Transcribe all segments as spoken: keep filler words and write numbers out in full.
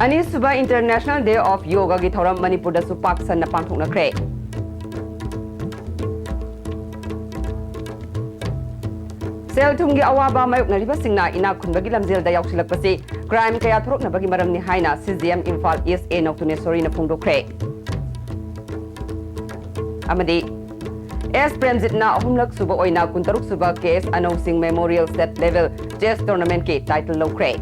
ꯑꯅꯤꯁꯨꯕ International Day of Yogaꯒꯤ ꯊꯧꯔꯝ ꯃꯅꯤꯄꯨꯔꯗꯁꯨ ꯄꯥꯛ ꯁꯟꯅ ꯄꯥꯡꯊꯣꯛꯅꯈ꯭ꯔꯦ꯫ ꯁꯦꯜ ꯊꯨꯝꯒꯤ ꯑꯋꯥꯕ ꯃꯥꯌꯣꯛꯅꯔꯤꯕꯁꯤꯡꯅ ꯏꯅꯥꯛ ꯈꯨꯟꯕꯒꯤ ꯂꯝꯖꯦꯜꯗ ꯌꯥꯎꯁꯤꯜꯂꯛꯄꯁꯤ crime ꯀꯌꯥ ꯊꯣꯔꯛꯅꯕꯒꯤ ꯃꯔꯝꯅꯤ ꯍꯥꯏꯅ C G M Imphal East A ꯅꯧꯇꯨꯅꯦꯁꯣꯔꯤꯅ ꯐꯣꯡꯗꯣꯛꯈ꯭ꯔꯦ꯫ ꯑꯃꯗꯤ S ꯄ꯭ꯔꯦꯝꯖꯤꯠꯅ ꯑꯍꯨꯝꯂꯛ ꯁꯨꯕ ꯑꯣꯏꯅ ꯀꯨꯟꯇꯔꯨꯛ ꯁꯨꯕ K S ꯑꯅꯧ ꯁꯤꯡ Memorial State Level Chess Tournamentꯀꯤ title ꯂꯧꯈ꯭ꯔꯦ꯫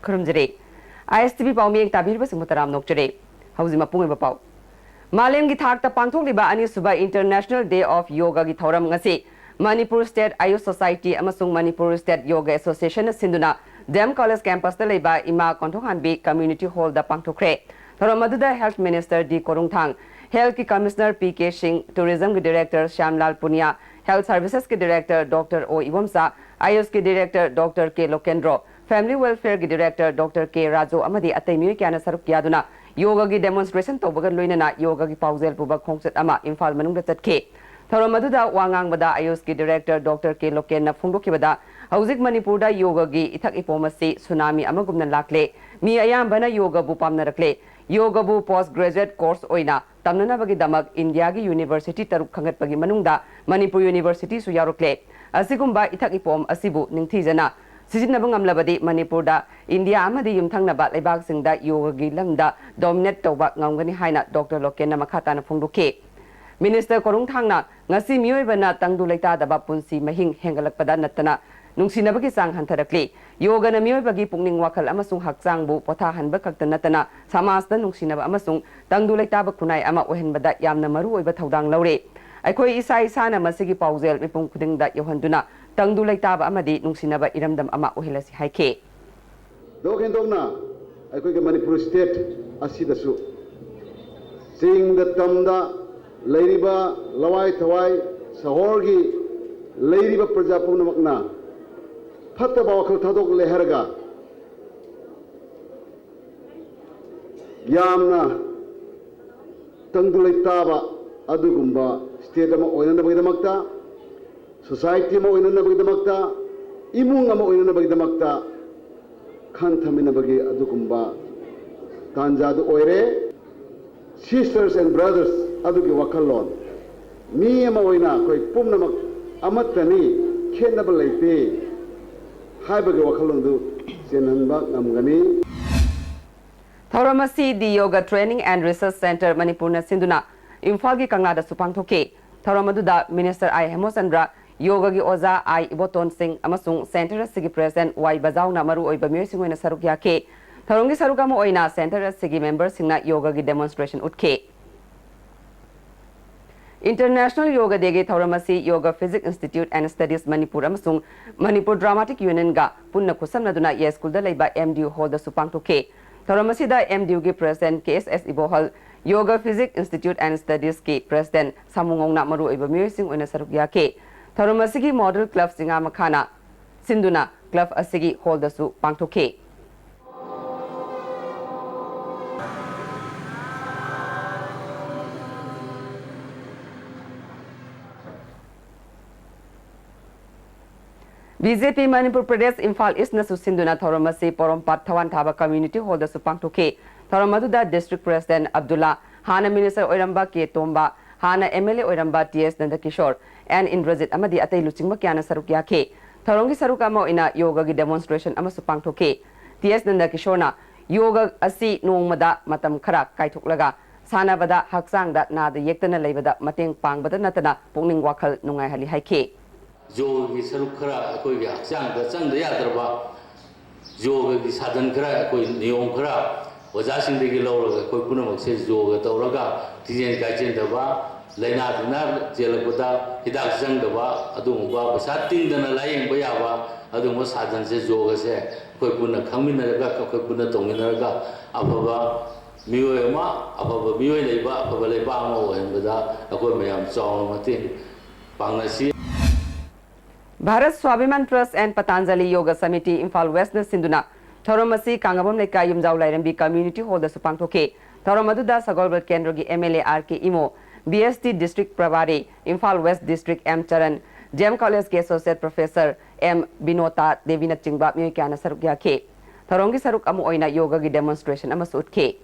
ꯈꯨꯔꯨꯝꯖꯔꯤ꯫ I S T V ꯄꯥꯎꯃꯤꯌꯦꯡ ꯇꯥꯕꯤꯔꯤꯕꯁꯤꯡꯕꯨ ꯇꯔꯥꯝꯅ ꯑꯣꯛꯆꯔꯤ꯫ ꯍꯧꯖꯤꯛ ꯃꯄꯨꯡ ꯑꯣꯏꯕ ꯄꯥꯎ꯫ ꯃꯥꯂꯦꯝꯒꯤ ꯊꯥꯛꯇ ꯄꯥꯡꯊꯣꯛꯂꯤꯕ ꯑꯅꯤꯁꯨꯕ International Day of Yogaꯒꯤ ꯊꯧꯔꯝ ꯉꯁꯤ ꯃꯅꯤꯄꯨꯔ State Ayush Society ꯑꯃꯁꯨꯡ ꯃꯅꯤꯄꯨꯔ State Yoga Associationꯅ ꯁꯤꯟꯗꯨꯅ D M College campusꯇ ꯂꯩꯕ ꯏꯃꯥ ꯀꯣꯟꯊꯣꯡꯍꯥꯟꯕꯤ Community Hallꯗ ꯄꯥꯡꯊꯣꯛꯈ꯭ꯔꯦ꯫ ꯊꯧꯔꯝ ꯑꯗꯨꯗ Health Minister D ꯀꯣꯔꯨꯡꯊꯥꯡ, Healthꯀꯤ Commissioner P K Singh, Tourismꯒꯤ Director Shyamlal Punia, Health Servicesꯀꯤ Director Doctor O Ibomcha, Ayushꯀꯤ Director Doctor K ꯂꯣꯀꯦꯟꯗ꯭ꯔꯣ, Family Welfareꯒꯤ Director Doctor K Raju ꯑꯃꯗꯤ ꯑꯇꯩ ꯃꯤꯑꯣꯏ ꯀꯌꯥꯅ ꯁꯔꯨꯛ ꯌꯥꯗꯨꯅ ꯌꯣꯒꯒꯤ demonstration ꯇꯧꯕꯒ ꯂꯣꯏꯅꯅ ꯌꯣꯒꯒꯤ ꯄꯥꯎꯖꯦꯜ ꯄꯨꯕ ꯈꯣꯡꯆꯠ ꯑꯃ ꯏꯝꯐꯥꯜ ꯃꯅꯨꯡꯗ ꯆꯠꯈꯤ꯫ ꯊꯧꯔꯝ ꯑꯗꯨꯗ ꯋꯥ ꯉꯥꯡꯕꯗ Ayushꯀꯤ Director Doctor K ꯂꯣꯀꯦꯟꯅ ꯐꯣꯡꯗꯣꯛꯈꯤꯕꯗ, ꯍꯧꯖꯤꯛ ꯃꯅꯤꯄꯨꯔꯗ ꯌꯣꯒꯒꯤ ꯏꯊꯛ ꯏꯄꯣꯝ ꯑꯁꯤ tsunami ꯑꯃꯒꯨꯝꯅ ꯂꯥꯛꯂꯦ꯫ ꯃꯤ ꯑꯌꯥꯝꯕꯅ ꯌꯣꯒꯕꯨ ꯄꯥꯝꯅꯔꯛꯂꯦ꯫ ꯌꯣꯒꯕꯨ post graduate course ꯑꯣꯏꯅ ꯇꯝꯅꯅꯕꯒꯤꯗꯃꯛ ꯏꯟꯗꯤꯌꯥꯒꯤ university ꯇꯔꯨꯛ ꯈꯟꯒꯠꯄꯒꯤ ꯃꯅꯨꯡꯗ ꯃꯅꯤꯄꯨꯔ Universityꯁꯨ ꯌꯥꯎꯔꯛꯂꯦ꯫ ꯑꯁꯤꯒꯨꯝꯕ ꯏꯊꯛ ꯏꯄꯣꯝ ꯑꯁꯤꯕꯨ ꯅꯤꯡꯊꯤꯖꯅ ꯁꯤꯖꯤꯟꯅꯕ ꯉꯝꯂꯕꯗꯤ ꯃꯅꯤꯄꯨꯔꯗ ꯏꯟꯗꯤꯌꯥ ꯑꯃꯗꯤ ꯌꯨꯝꯊꯪꯅꯕ ꯂꯩꯕꯥꯛꯁꯤꯡꯗ ꯌꯣꯒꯒꯤ ꯂꯝꯗ dominate ꯇꯧꯕ ꯉꯝꯒꯅꯤ ꯍꯥꯏꯅ Doctor ꯂꯣꯀꯦꯟꯅ ꯃꯈꯥ ꯇꯥꯅ ꯐꯣꯡꯗꯣꯛꯈꯤ꯫ Minister ꯀꯣꯔꯨꯡꯊꯥꯡꯅ ꯉꯁꯤ ꯃꯤꯑꯣꯏꯕꯅ ꯇꯪꯗꯨ ꯂꯩꯇꯥꯗꯕ ꯄꯨꯟꯁꯤ ꯃꯍꯤꯡ ꯍꯦꯟꯒꯠꯂꯛꯄꯗ ꯅꯠꯇꯅ ꯅꯨꯡꯁꯤꯅꯕꯒꯤ ꯆꯥꯡ ꯍꯟꯊꯔꯛꯂꯤ꯫ ꯌꯣꯒꯅ ꯃꯤꯑꯣꯏꯕꯒꯤ ꯄꯨꯛꯅꯤꯡ ꯋꯥꯈꯜ ꯑꯃꯁꯨꯡ ꯍꯛꯆꯥꯡꯕꯨ ꯄꯣꯊꯥꯍꯟꯕ ꯈꯛꯇ ꯅꯠꯇꯅ ꯁꯃꯥꯖꯇ ꯅꯨꯡꯁꯤꯅꯕ ꯑꯃꯁꯨꯡ ꯇꯪꯗꯨ ꯂꯩꯇꯥꯕ ꯈꯨꯟꯅꯥꯏ ꯑꯃ ꯑꯣꯏꯍꯟꯕꯗ ꯌꯥꯝꯅ ꯃꯔꯨ ꯑꯣꯏꯕ ꯊꯧꯗꯥꯡ ꯂꯧꯔꯤ꯫ ꯑꯩꯈꯣꯏ ꯏꯁꯥ ꯏꯁꯥꯅ ꯃꯁꯤꯒꯤ ꯄꯥꯎꯖꯦꯜ ꯃꯤꯄꯨꯝ ꯈꯨꯗꯤꯡꯗ ꯌꯧꯍꯟꯗꯨꯅ ꯇꯪꯗꯨ ꯂꯩꯇꯥꯕ ꯑꯃꯗꯤ ꯅꯨꯡꯁꯤꯅꯕ ꯏꯔꯝꯗꯝ ꯑꯃ ꯑꯣꯏꯍꯜꯂꯁꯤ ꯍꯥꯏꯈꯤ꯫ ꯍꯦꯟꯗꯣꯛꯅ ꯑꯩꯈꯣꯏꯒꯤ ꯃꯅꯤꯄꯨꯔ state ꯑꯁꯤꯗꯁꯨ ꯆꯤꯡꯗ ꯇꯝꯗ ꯂꯩꯔꯤꯕ ꯂꯋꯥꯏ ꯊꯋꯥꯏ ꯁꯍꯔꯒꯤ ꯂꯩꯔꯤꯕ ꯄ꯭ꯔꯖꯥ ꯄꯨꯝꯅꯃꯛꯅ ꯐꯠꯇꯕ ꯋꯥꯈꯜ ꯊꯥꯗꯣꯛꯂꯦ ꯍꯥꯏꯔꯒ ꯌꯥꯝꯅ ꯇꯪꯗꯨ ꯂꯩꯇꯥꯕ ꯑꯗꯨꯒꯨꯝꯕ state ꯑꯃ ꯑꯣꯏꯅꯅꯕꯒꯤꯗꯃꯛꯇ, society ꯑꯃ ꯑꯣꯏꯅꯅꯕꯒꯤꯗꯃꯛꯇ, ꯏꯃꯨꯡ ꯑꯃ ꯑꯣꯏꯅꯅꯕꯒꯤꯗꯃꯛꯇ ꯈꯟꯊꯃꯤꯟꯅꯕꯒꯤ ꯑꯗꯨꯒꯨꯝꯕ ꯇꯥꯟꯖꯥꯗꯨ ꯑꯣꯏꯔꯦ꯫ Sisters and brothers ꯑꯗꯨꯒꯤ ꯋꯥꯈꯜꯂꯣꯟ, ꯃꯤ ꯑꯃ ꯑꯣꯏꯅ ꯑꯩꯈꯣꯏ ꯄꯨꯝꯅꯃꯛ ꯑꯃꯠꯇꯅꯤ, ꯈꯦꯠꯅꯕ ꯂꯩꯇꯦ ꯍꯥꯏꯕꯒꯤ ꯋꯥꯈꯜꯂꯣꯟꯗꯨ ꯆꯦꯜꯍꯟꯕ ꯉꯝꯒꯅꯤ꯫ ꯊꯧꯔꯝ ꯑꯁꯤ The Yoga Training and Research Centre ꯃꯅꯤꯄꯨꯔꯅ ꯁꯤꯟꯗꯨꯅ ꯏꯝꯐꯥꯜꯒꯤ ꯀꯪꯂꯥꯗꯁꯨ ꯄꯥꯡꯊꯣꯛꯈꯤ꯫ ꯊꯧꯔꯝ ꯑꯗꯨꯗ Minister ꯑꯥꯏ ꯍꯦꯃꯣꯆꯟꯗ꯭ꯔ, ꯌꯣꯒꯒꯤ ꯑꯣꯖꯥ ꯑꯥꯏ ꯏꯕꯣꯇꯣꯟ ꯁꯤꯡ ꯑꯃꯁꯨꯡ centre ꯑꯁꯤꯒꯤ president ꯋꯥꯏ ꯕꯖꯥꯎꯅ ꯃꯔꯨꯑꯣꯏꯕ ꯃꯤꯑꯣꯏꯁꯤꯡ ꯑꯣꯏꯅ ꯁꯔꯨꯛ ꯌꯥꯈꯤ꯫ ꯊꯧꯔꯝꯒꯤ ꯁꯔꯨꯛ ꯑꯃ ꯑꯣꯏꯅ centre ꯑꯁꯤꯒꯤ memberꯁꯤꯡꯅ ꯌꯣꯒꯒꯤ demonstration ꯎꯠꯈꯤ꯫ International Yoga Dayꯒꯤ ꯊꯧꯔꯝ ꯑꯁꯤ Yoga Physics Institute and Studies Manipur ꯑꯃꯁꯨꯡ Manipur Dramatic Unionꯒ ꯄꯨꯟꯅ ꯈꯨꯠꯁꯝꯅꯗꯨꯅ ꯌꯥꯏꯁ꯭ꯀꯨꯜꯗ ꯂꯩꯕ M D U hallꯗꯁꯨ ꯄꯥꯡꯊꯣꯛꯈꯤ꯫ ꯊꯧꯔꯝ ꯑꯁꯤꯗ M D Uꯒꯤ president K S S ꯏꯕꯣꯍꯜ, Yoga Physics Institute and Studiesꯀꯤ president ꯁꯥꯃꯨꯉꯧꯅ ꯃꯔꯨꯑꯣꯏꯕ ꯃꯤꯑꯣꯏꯁꯤꯡ ꯑꯣꯏꯅ ꯁꯔꯨꯛ ꯌꯥꯈꯤ꯫ ꯊꯧꯔꯝ ꯑꯁꯤꯒꯤ model club ꯆꯤꯉꯥ ꯃꯈꯥꯅ ꯁꯤꯟꯗꯨꯅ club ꯑꯁꯤꯒꯤ hallꯗꯁꯨ ꯄꯥꯡꯊꯣꯛꯈꯤ꯫ B J P Manipur Pradesh Imphal Eastꯅꯁꯨ ꯁꯤꯟꯗꯨꯅ ꯊꯧꯔꯝ ꯑꯁꯤ ꯄꯣꯔꯣꯝꯄꯥꯠ ꯊꯋꯥꯟ ꯊꯥꯕ community hallꯗꯁꯨ ꯄꯥꯡꯊꯣꯛꯈꯤ꯫ ꯊꯧꯔꯝ ꯑꯗꯨꯗ district president ꯑꯕꯗꯨꯜꯂꯥ, ꯍꯥꯟꯅ minister ꯑꯣꯏꯔꯝꯕ ꯀꯦ ꯇꯣꯝꯕ, ꯍꯥꯟꯅ M L A ꯑꯣꯏꯔꯝꯕ ꯇꯤ ꯑꯦꯁ ꯅꯟꯗꯀꯤꯁꯣꯔ, ꯑꯦꯟ ꯏꯟꯗ꯭ꯔꯖꯤꯠ ꯑꯃꯗꯤ ꯑꯇꯩ ꯂꯨꯆꯤꯡꯕ ꯀꯌꯥꯅ ꯁꯔꯨꯛ ꯌꯥꯈꯤ꯫ ꯊꯧꯔꯝꯒꯤ ꯁꯔꯨꯛ ꯑꯃ ꯑꯣꯏꯅ ꯌꯣꯒꯒꯤ demonstration ꯑꯃꯁꯨ ꯄꯥꯡꯊꯣꯛꯈꯤ꯫ ꯇꯤ ꯑꯦꯁ ꯅꯟꯗꯀꯤꯁꯣꯔꯅ ꯌꯣꯒ ꯑꯁꯤ ꯅꯣꯡꯃꯗ ꯃꯇꯝ ꯈꯔ ꯀꯥꯏꯊꯣꯛꯂꯒ ꯁꯥꯟꯅꯕꯗ ꯍꯛꯆꯥꯡꯗ ꯅꯥꯗ ꯌꯦꯛꯇꯅ ꯂꯩꯕꯗ ꯃꯇꯦꯡ ꯄꯥꯡꯕꯗ ꯅꯠꯇꯅ ꯄꯨꯛꯅꯤꯡ ꯋꯥꯈꯜ ꯅꯨꯡꯉꯥꯏꯍꯜꯂꯤ ꯍꯥꯏꯈꯤ꯫ ꯌꯣꯒꯒꯤ ꯁꯔꯨꯛ ꯈꯔ ꯑꯩꯈꯣꯏꯒꯤ ꯍꯛꯆꯥꯡꯗ ꯆꯪꯗ ꯌꯥꯗ꯭ꯔꯕ ꯌꯣꯒꯒꯤ ꯁꯥꯗꯟ ꯈꯔ, ꯑꯩꯈꯣꯏ ꯅꯤꯌꯣꯝ ꯈꯔ ꯑꯣꯖꯥꯁꯤꯡꯗꯒꯤ ꯂꯧꯔꯒ ꯑꯩꯈꯣꯏ ꯄꯨꯝꯅꯃꯛꯁꯦ ꯌꯣꯒ ꯇꯧꯔꯒ ꯊꯤꯖꯦꯟ ꯀꯥꯏꯆꯦꯟꯗꯕ, ꯂꯥꯏꯅꯥ ꯇꯤꯟꯅꯥ ꯆꯦꯜꯂꯛꯄꯗ ꯍꯤꯗꯥꯛ ꯆꯪꯗꯕ, ꯑꯗꯨꯒꯨꯝꯕ ꯄꯩꯁꯥ ꯇꯤꯡꯗꯅ ꯂꯥꯏꯌꯦꯡꯕ ꯌꯥꯕ ꯑꯗꯨꯒꯨꯝꯕ ꯁꯥꯗꯟꯁꯦ, ꯌꯣꯒꯁꯦ ꯑꯩꯈꯣꯏ ꯄꯨꯟꯅ ꯈꯪꯃꯤꯟꯅꯔꯒ, ꯑꯩꯈꯣꯏ ꯄꯨꯟꯅ ꯇꯧꯃꯤꯟꯅꯔꯒ ꯑꯐꯕ ꯃꯤꯑꯣꯏ ꯑꯃ, ꯑꯐꯕ ꯃꯤꯑꯣꯏ ꯂꯩꯕ, ꯑꯐꯕ ꯂꯩꯕꯥꯛ ꯑꯃ ꯑꯣꯏꯍꯟꯕꯗ ꯑꯩꯈꯣꯏ ꯃꯌꯥꯝ ꯆꯥꯎꯅ ꯃꯇꯦꯡ ꯄꯥꯡꯅꯁꯤ꯫ Bharat Swabhiman Trust and Patanjali Yoga Samiti Imphal Westꯅ ꯁꯤꯟꯗꯨꯅ ꯊꯧꯔꯝ ꯑꯁꯤ ꯀꯥꯡꯉꯕꯝ ꯂꯩꯀꯥꯏ ꯌꯨꯝꯖꯥꯎ ꯂꯥꯏꯔꯦꯝꯕꯤ ꯀꯝꯃ꯭ꯌꯨꯅꯤꯇꯤ ꯍꯣꯜꯗꯁꯨ ꯄꯥꯡꯊꯣꯛꯈꯤ꯫ ꯊꯧꯔꯝ ꯑꯗꯨꯗ ꯁꯒꯣꯜꯕꯜ ꯀꯦꯟꯗ꯭ꯔꯒꯤ M L A R K Imo, B S T district ꯄ꯭ꯔꯚꯥꯔꯤ, Imphal west district M Charan, G M ꯀꯣꯂꯦꯖꯀꯤ ꯑꯦꯁꯣꯁꯤꯌꯦꯠ ꯄ꯭ꯔꯣꯐꯦꯁꯔ ꯑꯦꯝ ꯕꯤꯅꯣꯇꯥ ꯗꯦꯕꯤꯅꯆꯤꯡꯕ ꯃꯤꯑꯣꯏ ꯀꯌꯥꯅ ꯁꯔꯨꯛ ꯌꯥꯈꯤ꯫ ꯊꯧꯔꯝꯒꯤ ꯁꯔꯨꯛ ꯑꯃ ꯑꯣꯏꯅ ꯌꯣꯒꯒꯤ ꯗꯦꯃꯣꯟꯁꯇ꯭ꯔꯦꯁꯟ ꯑꯃꯁꯨ ꯎꯠꯈꯤ꯫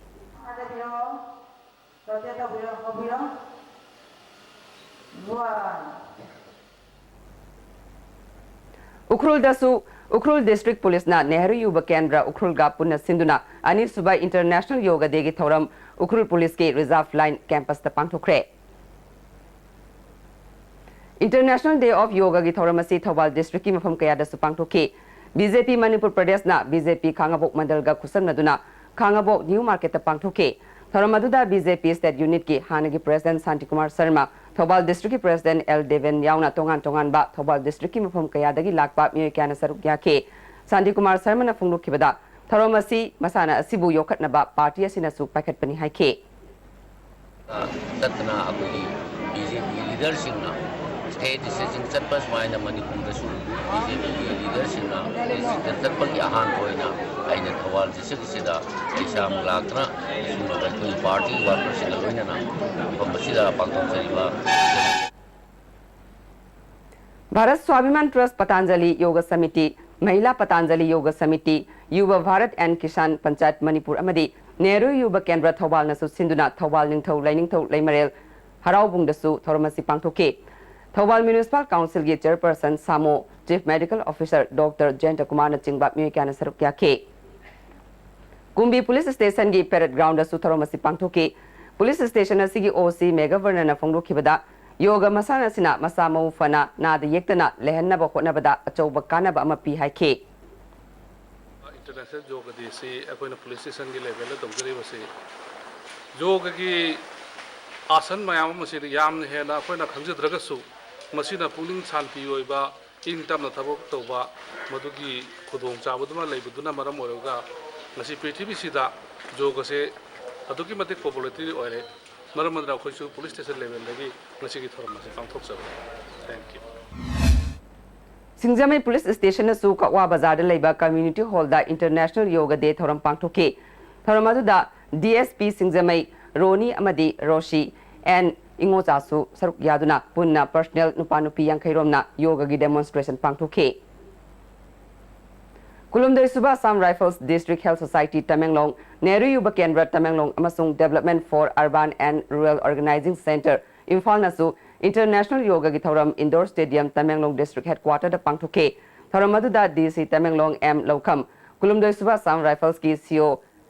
ꯎꯈ꯭ꯔꯨꯜꯗꯁꯨ, ꯎꯈ꯭ꯔꯨꯜ ꯗꯤꯁꯇ꯭ꯔꯤꯛ ꯄꯨꯂꯤꯁꯅ ꯅꯦꯍꯔꯨ ꯌꯨꯕ ꯀꯦꯟꯗ꯭ꯔ ꯎꯈ꯭ꯔꯨꯜꯒ ꯄꯨꯟꯅ ꯁꯤꯟꯗꯨꯅ ꯑꯅꯤꯁꯨꯕ ꯏꯟꯇꯔꯅꯦꯁꯅꯦꯜ ꯌꯣꯒ ꯗꯦꯒꯤ ꯊꯧꯔꯝ ꯎꯈ꯭ꯔꯨꯜ ꯄꯨꯂꯤꯁꯀꯤ ꯔꯤꯖꯥꯔꯚ ꯂꯥꯏꯟ ꯀꯦꯝꯄꯁꯇ ꯄꯥꯡꯊꯣꯛꯈ꯭ꯔꯦ꯫ ꯏꯟꯇꯔꯅꯦꯁꯅꯦꯜ ꯗꯦ ꯑꯣꯐ ꯌꯣꯒꯥꯒꯤ ꯊꯧꯔꯝ ꯑꯁꯤ ꯊꯧꯕꯥꯜ ꯗꯤꯁꯇ꯭ꯔꯤꯛꯀꯤ ꯃꯐꯝ ꯀꯌꯥꯗꯁꯨ ꯄꯥꯡꯊꯣꯛꯈꯤ꯫ ꯕꯤ ꯖꯦ ꯄꯤ ꯃꯅꯤꯄꯨꯔ ꯄ꯭ꯔꯗꯦꯁꯅ ꯕꯤ ꯖꯦ ꯄꯤ ꯈꯥꯉꯕꯣꯛ ꯃꯟꯗꯜꯒ ꯈꯨꯠꯁꯝꯅꯗꯨꯅ ꯈꯥꯉꯕꯣꯛ ꯅ꯭ꯌꯨ ꯃꯥꯔꯀꯦꯠꯇ ꯄꯥꯡꯊꯣꯛꯈꯤ꯫ ꯊꯧꯔꯝ ꯑꯗꯨꯗ ꯕꯤ ꯖꯦ ꯄꯤ ꯁ꯭ꯇꯦꯠ ꯌꯨꯅꯤꯠꯀꯤ ꯍꯥꯟꯅꯒꯤ ꯄ꯭ꯔꯦꯁꯤꯗꯦꯟꯠ ꯁꯥꯟꯇꯤꯀꯨꯃꯥꯔ ꯁꯔꯃ, ꯊꯧꯕꯥꯜ ꯗꯤꯁꯇ꯭ꯔꯤꯛꯀꯤ ꯄ꯭ꯔꯦꯁꯤꯗꯦꯟꯠ ꯑꯦꯜ ꯗꯦꯕꯦꯟ ꯌꯥꯎꯅ ꯇꯣꯉꯥꯟ ꯇꯣꯉꯥꯟꯕ ꯊꯧꯕꯥꯜ ꯗꯤꯁꯇ꯭ꯔꯤꯛꯀꯤ ꯃꯐꯝ ꯀꯌꯥꯗꯒꯤ ꯂꯥꯛꯄ ꯃꯤꯑꯣꯏ ꯀꯌꯥꯅ ꯁꯔꯨꯛ ꯌꯥꯈꯤ꯫ ꯁꯥꯟꯇꯤꯀꯨꯃꯥꯔ ꯁꯔꯃꯅ ꯐꯣꯡꯗꯣꯛꯈꯤꯕꯗ, ꯊꯧꯔꯝ ꯑꯁꯤ ꯃꯁꯥꯟꯅ ꯑꯁꯤꯕꯨ ꯌꯣꯛꯈꯠꯅꯕ ꯄꯥꯔꯇꯤ ꯑꯁꯤꯅꯁꯨ ꯄꯥꯏꯈꯠꯄꯅꯤ ꯍꯥꯏꯈꯤ꯫ ꯆꯠꯇꯅ ꯑꯩꯈꯣꯏꯒꯤ ꯕꯤ ꯖꯦ ꯄꯤꯒꯤ ꯂꯤꯗꯔꯁꯤꯡꯅ ꯁ꯭ꯇꯦꯠ ꯁ꯭ꯇꯦꯠꯁꯤꯡ ꯆꯠꯄ ꯁꯨꯃꯥꯏꯅ ꯃꯅꯤꯄꯨꯔꯗꯁꯨ ꯕꯤ ꯖꯦ ꯄꯤꯒꯤ ꯂꯤꯗꯔꯁꯤꯡꯅ ꯁ꯭ꯇꯦꯠꯁꯤꯡꯗ ꯆꯠꯄꯒꯤ ꯑꯍꯥꯟꯕ ꯑꯣꯏꯅ ꯑꯩꯅ ꯊꯧꯕꯥꯜ ꯗꯤꯁꯇ꯭ꯔꯤꯛ ꯑꯁꯤꯗ ꯑꯩ ꯏꯁꯥꯃꯛ ꯂꯥꯛꯇꯨꯅ ꯁꯤꯒꯨꯝꯂꯕ ꯑꯩꯈꯣꯏꯒꯤ ꯄꯥꯔꯇꯤ ꯋꯥꯔꯀꯔꯁꯤꯡꯒ ꯂꯣꯏꯅꯅ ꯃꯐꯝ ꯑꯁꯤꯗ ꯄꯥꯡꯊꯣꯛꯆꯔꯤꯕ ꯚꯥꯔꯠ ꯁ꯭ꯋꯥꯚꯤꯃꯥꯟ ꯇ꯭ꯔꯁꯠ, ꯄꯇꯥꯟꯖꯂꯤ ꯌꯣꯒ ꯁꯃꯤꯇꯤ, ꯃꯍꯤꯂꯥ ꯄꯇꯥꯟꯖꯂꯤ ꯌꯣꯒ ꯁꯃꯤꯇꯤ, ꯌꯨꯕ ꯚꯥꯔꯠ ꯑꯦꯟ ꯀꯤꯁꯥꯟ ꯄꯟꯆꯥꯌꯠ ꯃꯅꯤꯄꯨꯔ ꯑꯃꯗꯤ ꯅꯦꯍꯔꯨ ꯌꯨꯕ ꯀꯦꯟꯗ꯭ꯔ ꯊꯧꯕꯥꯜꯅꯁꯨ ꯁꯤꯟꯗꯨꯅ ꯊꯧꯕꯥꯜ ꯅꯤꯡꯊꯧ ꯂꯩꯅꯤꯡꯊꯧ ꯂꯩꯃꯔꯦꯜ ꯍꯔꯥꯎꯕꯨꯡꯗꯁꯨ ꯊꯧꯔꯝ ꯑꯁꯤ ꯄꯥꯡꯊꯣꯛꯈꯤ꯫ ꯊꯧꯕꯥꯜ ꯃ꯭ꯌꯨꯅꯤꯁꯤꯄꯥꯜ ꯀꯥꯎꯟꯁꯤꯜꯒꯤ ꯆꯦꯌꯔꯄꯔꯁꯟ ꯁꯥꯃꯣ, ꯆꯤꯐ ꯃꯦꯗꯤꯀꯦꯜ ꯑꯣꯐꯤꯁꯔ ꯗꯣꯛꯇꯔ ꯖꯌꯟꯇ ꯀꯨꯃꯥꯔꯅꯆꯤꯡꯕ ꯃꯤꯑꯣꯏ ꯀꯌꯥꯅ ꯁꯔꯨꯛ ꯌꯥꯈꯤ꯫ ꯀꯨꯝꯕꯤ ꯄꯨꯂꯤꯁ ꯁ꯭ꯇꯦꯁꯟꯒꯤ ꯄꯦꯔꯦꯗ ꯒ꯭ꯔꯥꯎꯟꯗꯁꯨ ꯊꯧꯔꯝ ꯑꯁꯤ ꯄꯥꯡꯊꯣꯛꯈꯤ꯫ ꯄꯨꯂꯤꯁ ꯁ꯭ꯇꯦꯁꯟ ꯑꯁꯤꯒꯤ ꯑꯣ ꯁꯤ ꯃꯦꯘꯕꯔꯅꯅ ꯐꯣꯡꯗꯣꯛꯈꯤꯕꯗ, ꯌꯣꯒ ꯃꯁꯥꯟꯅ ꯑꯁꯤꯅ ꯃꯁꯥ ꯃꯎ ꯐꯅ ꯅꯥꯗ ꯌꯦꯛꯇꯅ ꯂꯩꯍꯟꯅꯕ ꯍꯣꯠꯅꯕꯗ ꯑꯆꯧꯕ ꯀꯥꯟꯅꯕ ꯑꯃ ꯄꯤ ꯍꯥꯏꯈꯤ꯫ ꯏꯟꯇꯔꯅꯦꯁꯅꯦꯜ ꯌꯣꯒ ꯗꯦꯁꯤ ꯑꯩꯈꯣꯏꯅ ꯄꯨꯂꯤꯁ ꯁ꯭ꯇꯦꯁꯟꯒꯤ ꯂꯦꯚꯦꯜꯗ ꯇꯧꯖꯔꯤꯕꯁꯤ ꯌꯣꯒꯒꯤ ꯑꯥꯁꯟ ꯃꯌꯥꯝ ꯑꯃꯁꯤꯗ ꯌꯥꯝꯅ ꯍꯦꯟꯅ ꯑꯩꯈꯣꯏꯅ ꯈꯪꯖꯗ꯭ꯔꯒꯁꯨ ꯃꯁꯤꯅ ꯄꯨꯛꯅꯤꯡ ꯁꯥꯟꯇꯤ ꯑꯣꯏꯕ, ꯏꯪ ꯇꯞꯅ ꯊꯕꯛ ꯇꯧꯕ, ꯃꯗꯨꯒꯤ ꯈꯨꯗꯣꯡꯆꯥꯕꯗꯨꯃ ꯂꯩꯕꯗꯨꯅ ꯃꯔꯝ ꯑꯣꯏꯔꯒ ꯉꯁꯤ ꯄ꯭ꯔꯤꯊꯤꯕꯤꯁꯤꯗ ꯌꯣꯒꯁꯦ ꯑꯗꯨꯛꯀꯤ ꯃꯇꯤꯛ ꯄꯣꯄꯨꯂꯔꯤꯇꯤ ꯑꯣꯏꯔꯦ꯫ ꯃꯔꯝ ꯑꯗꯨꯅ ꯑꯩꯈꯣꯏꯁꯨ ꯄꯨꯂꯤꯁ ꯁ꯭ꯇꯦꯁꯟ ꯂꯦꯚꯦꯜꯗꯒꯤ ꯉꯁꯤꯒꯤ ꯊꯧꯔꯝ ꯑꯁꯤ ꯄꯥꯡꯊꯣꯛꯆꯕꯅꯤ꯫ Thank you꯫ ꯁꯤꯡꯖꯃꯩ ꯄꯨꯂꯤꯁ ꯁ꯭ꯇꯦꯁꯟꯅꯁꯨ ꯀꯛꯋꯥ ꯕꯖꯥꯔꯗ ꯂꯩꯕ ꯀꯝꯃ꯭ꯌꯨꯅꯤꯇꯤ ꯍꯣꯜꯗ ꯏꯟꯇꯔꯅꯦꯁꯅꯦꯜ ꯌꯣꯒꯥ ꯗꯦ ꯊꯧꯔꯝ ꯄꯥꯡꯊꯣꯛꯈꯤ꯫ ꯊꯧꯔꯝ ꯑꯗꯨꯗ ꯗꯤ ꯑꯦꯁ ꯄꯤ ꯁꯤꯡꯖꯃꯩ ꯔꯣꯅꯤ ꯑꯃꯗꯤ ꯔꯣꯁꯤ ꯑꯦꯟ ꯏꯉꯣꯆꯥꯁꯨ ꯁꯔꯨꯛ ꯌꯥꯗꯨꯅ ꯄꯨꯟꯅ ꯄꯔꯁꯅꯦꯜ ꯅꯨꯄꯥ ꯅꯨꯄꯤ ꯌꯥꯡꯈꯩ ꯔꯣꯝꯅ ꯌꯣꯒꯥꯒꯤ ꯗꯦꯃꯣꯟꯁꯇ꯭ꯔꯦꯁꯟ ꯄꯥꯡꯊꯣꯛꯈꯤ꯫ ꯀꯨꯟꯍꯨꯝꯗꯣꯏ ꯁꯨꯕ Assam Rifles District Health Society Tamenglong, Nehru ꯌꯨꯕ ꯀꯦꯟꯗ꯭ꯔ ꯇꯃꯦꯡꯂꯣꯡ ꯑꯃꯁꯨꯡ Development for Urban and Rural Organizing Centre ꯏꯝꯐꯥꯜꯅꯁꯨ ꯏꯟꯇꯔꯅꯦꯁꯅꯦꯜ ꯌꯣꯒꯥꯒꯤ ꯊꯧꯔꯝ ꯏꯟꯗꯣꯔ ꯁ꯭ꯇꯦꯗꯤꯌꯝ ꯇꯃꯦꯡꯂꯣꯡ ꯗꯤꯁꯇ꯭ꯔꯤꯛ ꯍꯦꯗꯀ꯭ꯋꯥꯇꯔꯗ ꯄꯥꯡꯊꯣꯛꯈꯤ꯫ ꯊꯧꯔꯝ ꯑꯗꯨꯗ ꯗꯤ ꯁꯤ ꯇꯃꯦꯡꯂꯣꯡ ꯑꯦꯝ ꯂꯧꯈꯝ, ꯀꯨꯟꯍꯨꯝꯗꯣꯏ ꯁꯨꯕ Assam Riflesꯀꯤ ꯁꯤ ꯏ ꯑꯣ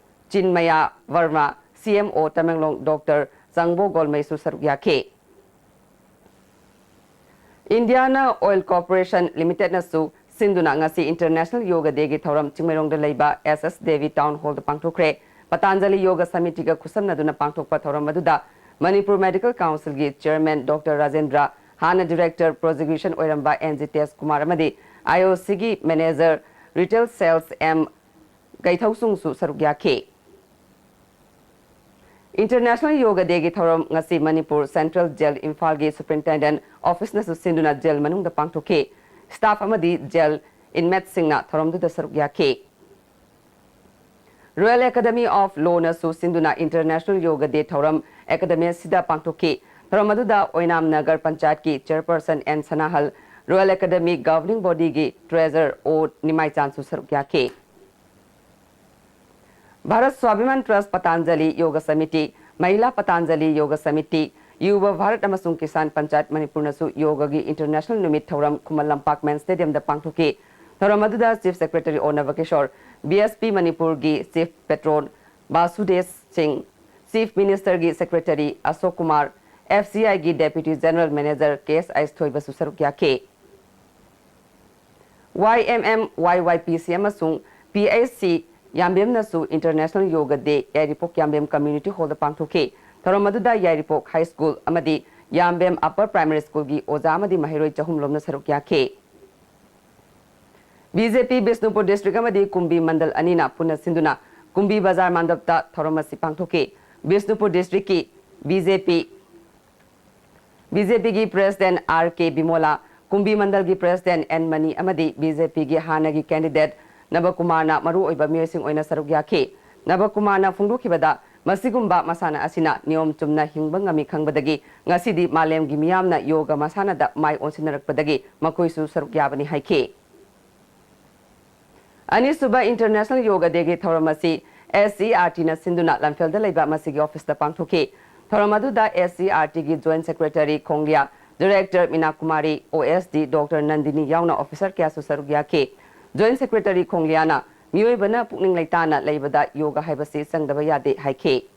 ꯆꯤꯟꯃꯌꯥ ꯕꯔꯃꯥ, ꯁꯤ ꯑꯦꯝ ꯑꯣ ꯇꯃꯦꯡꯂꯣꯡ ꯗꯣꯛꯇꯔ ꯆꯪꯕꯣ ꯒꯣꯜꯃꯩꯁꯨ ꯁꯔꯨꯛ ꯌꯥꯈꯤ꯫ ꯏꯟꯗꯤꯌꯥꯅ ꯑꯣꯏꯜ ꯀꯣꯔꯄꯣꯔꯦꯁꯟ ꯂꯤꯃꯤꯇꯦꯗꯅꯁꯨ ꯁꯤꯟꯗꯨꯅ ꯉꯁꯤ ꯏꯟꯇꯔꯅꯦꯁꯅꯦꯜ ꯌꯣꯒꯥ ꯗꯦꯒꯤ ꯊꯧꯔꯝ ꯆꯤꯡꯃꯩꯔꯣꯡꯗ ꯂꯩꯕ ꯑꯦꯁ ꯑꯦꯁ ꯗꯦꯕꯤ ꯇꯥꯎꯟ ꯍꯣꯜꯗ ꯄꯥꯡꯊꯣꯛꯈ꯭ꯔꯦ꯫ ꯄꯇꯥꯟꯖꯂꯤ ꯌꯣꯒꯥ ꯁꯃꯤꯇꯤꯒ ꯈꯨꯠꯁꯝꯅꯗꯨꯅ ꯄꯥꯡꯊꯣꯛꯄ ꯊꯧꯔꯝ ꯑꯗꯨꯗ ꯃꯅꯤꯄꯨꯔ ꯃꯦꯗꯤꯀꯦꯜ ꯀꯥꯎꯟꯁꯤꯜꯒꯤ ꯆꯤꯌꯔꯃꯦꯟ ꯗꯣꯛꯇꯔ ꯔꯥꯖꯦꯟꯗ꯭ꯔ, ꯍꯥꯟꯅ ꯗꯤꯔꯦꯛꯇꯔ ꯄ꯭ꯔꯣꯁꯤꯀ꯭ꯌꯨꯁꯟ ꯑꯣꯏꯔꯝꯕ ꯑꯦꯟ ꯖꯤ ꯇꯦꯖꯀꯨꯃꯥꯔ ꯑꯃꯗꯤ ꯑꯥꯏ ꯑꯣ ꯁꯤꯒꯤ ꯃꯦꯅꯦꯖꯔ ꯔꯤꯇꯦꯜ ꯁꯦꯜꯁ ꯑꯦꯝ ꯀꯩꯊꯧꯁꯨꯡꯁꯨ ꯁꯔꯨꯛ ꯌꯥꯈꯤ꯫ ꯏꯟꯇꯔꯅꯦꯁꯅꯦꯜ ꯌꯣꯒꯥ ꯗꯦꯒꯤ ꯊꯧꯔꯝ ꯉꯁꯤ ꯃꯅꯤꯄꯨꯔ ꯁꯦꯟꯇ꯭ꯔꯦꯜ ꯖꯦꯜ ꯏꯝꯐꯥꯜꯒꯤ ꯁꯨꯄꯔꯤꯟꯇꯦꯟꯗꯦꯟꯠ ꯑꯣꯐꯤꯁꯅꯁꯨ ꯁꯤꯟꯗꯨꯅ ꯖꯦꯜ ꯃꯅꯨꯡꯗ ꯄꯥꯡꯊꯣꯛꯈꯤ꯫ ꯁ꯭ꯇꯥꯐ ꯑꯃꯗꯤ ꯖꯦꯜ ꯏꯟꯃꯦꯠꯁꯤꯡꯅ ꯊꯧꯔꯝꯗꯨꯗ ꯁꯔꯨꯛ ꯌꯥꯈꯤ꯫ ꯔꯣꯌꯦꯜ ꯑꯦꯀꯥꯗꯃꯤ ꯑꯣꯐ ꯂꯣꯅꯁꯨ ꯁꯤꯟꯗꯨꯅ ꯏꯟꯇꯔꯅꯦꯁꯅꯦꯜ ꯌꯣꯒꯥ ꯗꯦ ꯊꯧꯔꯝ ꯑꯦꯀꯥꯗꯃꯤ ꯑꯁꯤꯗ ꯄꯥꯡꯊꯣꯛꯈꯤ꯫ ꯊꯧꯔꯝ ꯑꯗꯨꯗ ꯑꯣꯏꯅꯥꯝ ꯅꯒꯔ ꯄꯟꯆꯥꯌꯠꯀꯤ chairperson N Sanahal, royal academy governing ꯕꯣꯗꯤꯒꯤ ꯇ꯭ꯔꯦꯖꯔ ꯑꯣ ꯅꯤꯃꯥꯏꯆꯥꯟꯁꯨ ꯁꯔꯨꯛ ꯌꯥꯈꯤ꯫ ꯚꯥꯔꯠ ꯁ꯭ꯋꯥꯚꯤꯃꯥꯟ ꯇ꯭ꯔꯁꯠ ꯄꯇꯥꯟꯖꯂꯤ ꯌꯣꯒ ꯁꯃꯤꯇꯤ, ꯃꯍꯤꯂꯥ ꯄꯇꯥꯟꯖꯂꯤ ꯌꯣꯒ ꯁꯃꯤꯇꯤ, ꯌꯨꯕ ꯚꯥꯔꯠ ꯑꯃꯁꯨꯡ ꯀꯤꯁꯥꯟ ꯄꯟꯆꯥꯌꯠ ꯃꯅꯤꯄꯨꯔꯅꯁꯨ ꯌꯣꯒꯒꯤ ꯏꯟꯇꯔꯅꯦꯁꯅꯦꯜ ꯅꯨꯃꯤꯠ ꯊꯧꯔꯝ ꯈꯨꯃꯟ ꯂꯝꯄꯥꯛ ꯃꯦꯟ ꯁ꯭ꯇꯦꯗꯤꯌꯝꯗ ꯄꯥꯡꯊꯣꯛꯈꯤ꯫ ꯊꯧꯔꯝ ꯑꯗꯨꯗ ꯆꯤꯐ ꯁꯦꯀ꯭ꯔꯦꯇꯔꯤ ꯑꯣ ꯅꯕꯀꯤꯁꯣꯔ, ꯕꯤ ꯑꯦꯁ ꯄꯤ ꯃꯅꯤꯄꯨꯔꯒꯤ ꯆꯤꯐ ꯄꯦꯇ꯭ꯔꯣꯟ ꯕꯥꯁꯨꯗꯦꯁ ꯁꯤꯡ, ꯆꯤꯐ ꯃꯤꯅꯤꯁꯇꯔꯒꯤ ꯁꯦꯀ꯭ꯔꯦꯇꯔꯤ ꯑꯁꯣꯛ ꯀꯨꯃꯥꯔ, ꯑꯦꯐ ꯁꯤ ꯑꯥꯏꯒꯤ ꯗꯦꯄ꯭ꯌꯨꯇꯤ ꯖꯦꯅꯔꯦꯜ ꯃꯦꯅꯦꯖꯔ ꯀꯦ ꯑꯦꯁ ꯑꯥꯏ ꯊꯣꯏꯕꯁꯨ ꯁꯔꯨꯛ ꯌꯥꯈꯤ꯫ ꯋꯥꯏ ꯑꯦꯝ ꯑꯦꯝ, ꯋꯥꯏ ꯋꯥꯏ ꯄꯤ ꯁꯤ ꯑꯃꯁꯨꯡ ꯄꯤ ꯑꯩꯆ ꯁꯤ ꯌꯥꯝꯕꯦꯝꯅꯁꯨ ꯏꯟꯇꯔꯅꯦꯁꯅꯦꯜ ꯌꯣꯒ ꯗꯦ ꯌꯥꯏꯔꯤꯄꯣꯛ ꯌꯥꯝꯕꯦꯝ ꯀꯝꯃ꯭ꯌꯨꯅꯤꯇꯤ ꯍꯣꯜꯗ ꯄꯥꯡꯊꯣꯛꯈꯤ꯫ ꯊꯧꯔꯝ ꯑꯗꯨꯗ ꯌꯥꯏꯔꯤꯄꯣꯛ ꯍꯥꯏ ꯁ꯭ꯀꯨꯜ ꯑꯃꯗꯤ ꯌꯥꯝꯕꯦꯝ ꯑꯞꯄꯔ ꯄ꯭ꯔꯥꯏꯃꯥꯔꯤ ꯁ꯭ꯀꯨꯜꯒꯤ ꯑꯣꯖꯥ ꯑꯃꯗꯤ ꯃꯍꯩꯔꯣꯏ ꯆꯍꯨꯝ ꯂꯣꯝꯅ ꯁꯔꯨꯛ ꯌꯥꯈꯤ꯫ ꯕꯤ ꯖꯦ ꯄꯤ ꯕꯤꯁꯅꯨꯄꯨꯔ ꯗꯤꯁꯇ꯭ꯔꯤꯛ ꯑꯃꯗꯤ ꯀꯨꯝꯕꯤ ꯃꯟꯗꯜ ꯑꯅꯤꯅ ꯄꯨꯟꯅ ꯁꯤꯟꯗꯨꯅ ꯀꯨꯝꯕꯤ ꯕꯖꯥꯔ ꯃꯥꯟꯗꯞꯇ ꯊꯧꯔꯝ ꯑꯁꯤ ꯄꯥꯡꯊꯣꯛꯈꯤ꯫ ꯕꯤꯁꯅꯨꯄꯨꯔ ꯗꯤꯁꯇ꯭ꯔꯤꯛꯀꯤ B J P, B J ꯄꯤꯒꯤ president R K Bimola, Kumbi ꯃꯟꯗꯜꯒꯤ ꯄ꯭ꯔꯦꯁꯤꯗꯦꯟꯠ ꯑꯦꯟ ꯃꯅꯤ ꯑꯃꯗꯤ ꯕꯤ ꯖꯦ ꯄꯤꯒꯤ ꯍꯥꯟꯅꯒꯤ ꯀꯦꯟꯗꯤꯗꯦꯠ ꯅꯕꯀꯨꯃꯥꯔꯅ ꯃꯔꯨꯑꯣꯏꯕ ꯃꯤꯑꯣꯏꯁꯤꯡ ꯑꯣꯏꯅ ꯁꯔꯨꯛ ꯌꯥꯈꯤ꯫ ꯅꯕꯀꯨꯃꯥꯔꯅ ꯐꯣꯡꯗꯣꯛꯈꯤꯕꯗ, ꯃꯁꯤꯒꯨꯝꯕ ꯃꯁꯥꯟꯅ ꯑꯁꯤꯅ ꯅꯤꯌꯣꯝ ꯆꯨꯝꯅ ꯍꯤꯡꯕ ꯉꯝꯃꯤ ꯈꯪꯕꯗꯒꯤ ꯉꯁꯤꯗꯤ ꯃꯥꯂꯦꯝꯒꯤ ꯃꯤꯌꯥꯝꯅ ꯌꯣꯒ ꯃꯁꯥꯟꯅꯗ ꯃꯥꯏ ꯑꯣꯟꯁꯤꯟꯅꯔꯛꯄꯗꯒꯤ ꯃꯈꯣꯏꯁꯨ ꯁꯔꯨꯛ ꯌꯥꯕꯅꯤ ꯍꯥꯏꯈꯤ꯫ ꯑꯅꯤꯁꯨꯕ ꯏꯟꯇꯔꯅꯦꯁꯅꯦꯜ ꯌꯣꯒ ꯗꯦꯒꯤ ꯊꯧꯔꯝ ꯑꯁꯤ ꯑꯦꯁ ꯁꯤ ꯏ ꯑꯥꯔ ꯇꯤꯅ ꯁꯤꯟꯗꯨꯅ ꯂꯝꯐꯦꯜꯗ ꯂꯩꯕ ꯃꯁꯤꯒꯤ ꯑꯣꯐꯤꯁꯇ ꯄꯥꯡꯊꯣꯛꯈꯤ꯫ ꯊꯧꯔꯝ ꯑꯗꯨꯗ ꯑꯦꯁ ꯁꯤ ꯏ ꯑꯥꯔ ꯇꯤꯒꯤ ꯖꯣꯏꯟꯠ ꯁꯦꯀ꯭ꯔꯦꯇꯔꯤ ꯈꯣꯡꯂꯤꯌꯥ, ꯗꯤꯔꯦꯛꯇꯔ ꯃꯤꯅꯥ ꯀꯨꯃꯥꯔꯤ, ꯑꯣ ꯑꯦꯁ ꯗꯤ ꯗꯣꯛꯇꯔ ꯅꯟꯗꯤꯅꯤ ꯌꯥꯎꯅ ꯑꯣꯐꯤꯁꯔ ꯀꯌꯥꯁꯨ ꯁꯔꯨꯛ ꯌꯥꯈꯤ꯫ ꯖꯣꯏꯟꯠ ꯁꯦꯀ꯭ꯔꯦꯇꯔꯤ ꯈꯣꯡꯂꯤꯌꯥꯅ ꯃꯤꯑꯣꯏꯕꯅ ꯄꯨꯛꯅꯤꯡ ꯂꯩꯇꯥꯅ ꯂꯩꯕꯗ ꯌꯣꯒ ꯍꯥꯏꯕꯁꯤ ꯆꯪꯗꯕ ꯌꯥꯗꯦ ꯍꯥꯏꯈꯤ꯫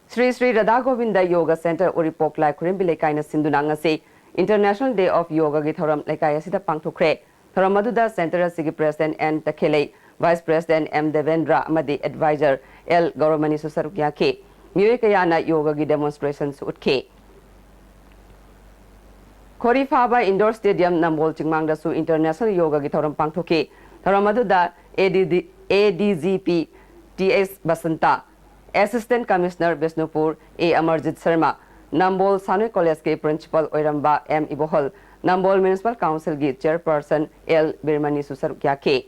ꯁ꯭ꯔꯤ ꯁ꯭ꯔꯤ ꯔꯥꯙꯥ ꯒꯣꯕꯤꯟꯗ ꯌꯣꯒ ꯁꯦꯟꯇꯔ ꯎꯔꯤꯄꯣꯛ ꯂꯥꯏꯈꯨꯔꯦꯝꯕꯤ ꯂꯩꯀꯥꯏꯅ ꯁꯤꯟꯗꯨꯅ ꯉꯁꯤ ꯏꯟꯇꯔꯅꯦꯁꯅꯦꯜ ꯗꯦ ꯑꯣꯐ ꯌꯣꯒꯒꯤ ꯊꯧꯔꯝ ꯂꯩꯀꯥꯏ ꯑꯁꯤꯗ ꯄꯥꯡꯊꯣꯛꯈ꯭ꯔꯦ꯫ ꯊꯧꯔꯝ ꯑꯗꯨꯗ ꯁꯦꯟꯇꯔ ꯑꯁꯤꯒꯤ president N Takhellei, vice president M Debendra ꯑꯃꯗꯤ ꯑꯦꯗꯚꯥꯏꯖꯔ ꯑꯦꯜ ꯒꯧꯔꯃꯅꯤꯁꯨ ꯁꯔꯨꯛ ꯌꯥꯈꯤ꯫ ꯃꯤꯑꯣꯏ ꯀꯌꯥꯅ ꯌꯣꯒꯒꯤ ꯗꯦꯃꯣꯟꯁꯇ꯭ꯔꯦꯁꯟꯁꯨ ꯎꯠꯈꯤ꯫ ꯈꯣꯔꯤꯐꯥꯕ ꯏꯟꯗꯣꯔ ꯁ꯭ꯇꯦꯗꯤꯌꯝ ꯅꯝꯕꯣꯜ ꯆꯤꯡꯃꯥꯡꯗꯁꯨ ꯏꯟꯇꯔꯅꯦꯁꯅꯦꯜ ꯌꯣꯒꯒꯤ ꯊꯧꯔꯝ ꯄꯥꯡꯊꯣꯛꯈꯤ꯫ ꯊꯧꯔꯝ ꯑꯗꯨꯗ ꯑꯦ ꯗꯤ ꯗꯤ, ꯑꯦ ꯗꯤ ꯖꯤ ꯄꯤ ꯇꯤ ꯑꯦꯁ ꯕꯁꯟꯇ, ꯑꯦꯁꯤꯁꯇꯦꯟꯠ ꯀꯃꯤꯁꯅꯔ ꯕꯤꯁꯅꯨꯄꯨꯔ ꯑꯦ ꯑꯃꯔꯖꯤꯠ ꯁꯔꯃ, ꯅꯝꯕꯣꯜ ꯁꯥꯟꯅꯣꯏ ꯀꯣꯂꯦꯖꯀꯤ ꯄ꯭ꯔꯤꯟꯁꯤꯄꯥꯜ ꯑꯣꯏꯔꯝꯕ ꯑꯦꯝ ꯏꯕꯣꯍꯜ, ꯅꯝꯕꯣꯜ ꯃ꯭ꯌꯨꯅꯤꯁꯤꯄꯥꯜ ꯀꯥꯎꯟꯁꯤꯜꯒꯤ ꯆꯦꯌꯔꯄꯔꯁꯟ ꯑꯦꯜ ꯕꯤꯔꯃꯅꯤꯁꯨ ꯁꯔꯨꯛ ꯌꯥꯈꯤ꯫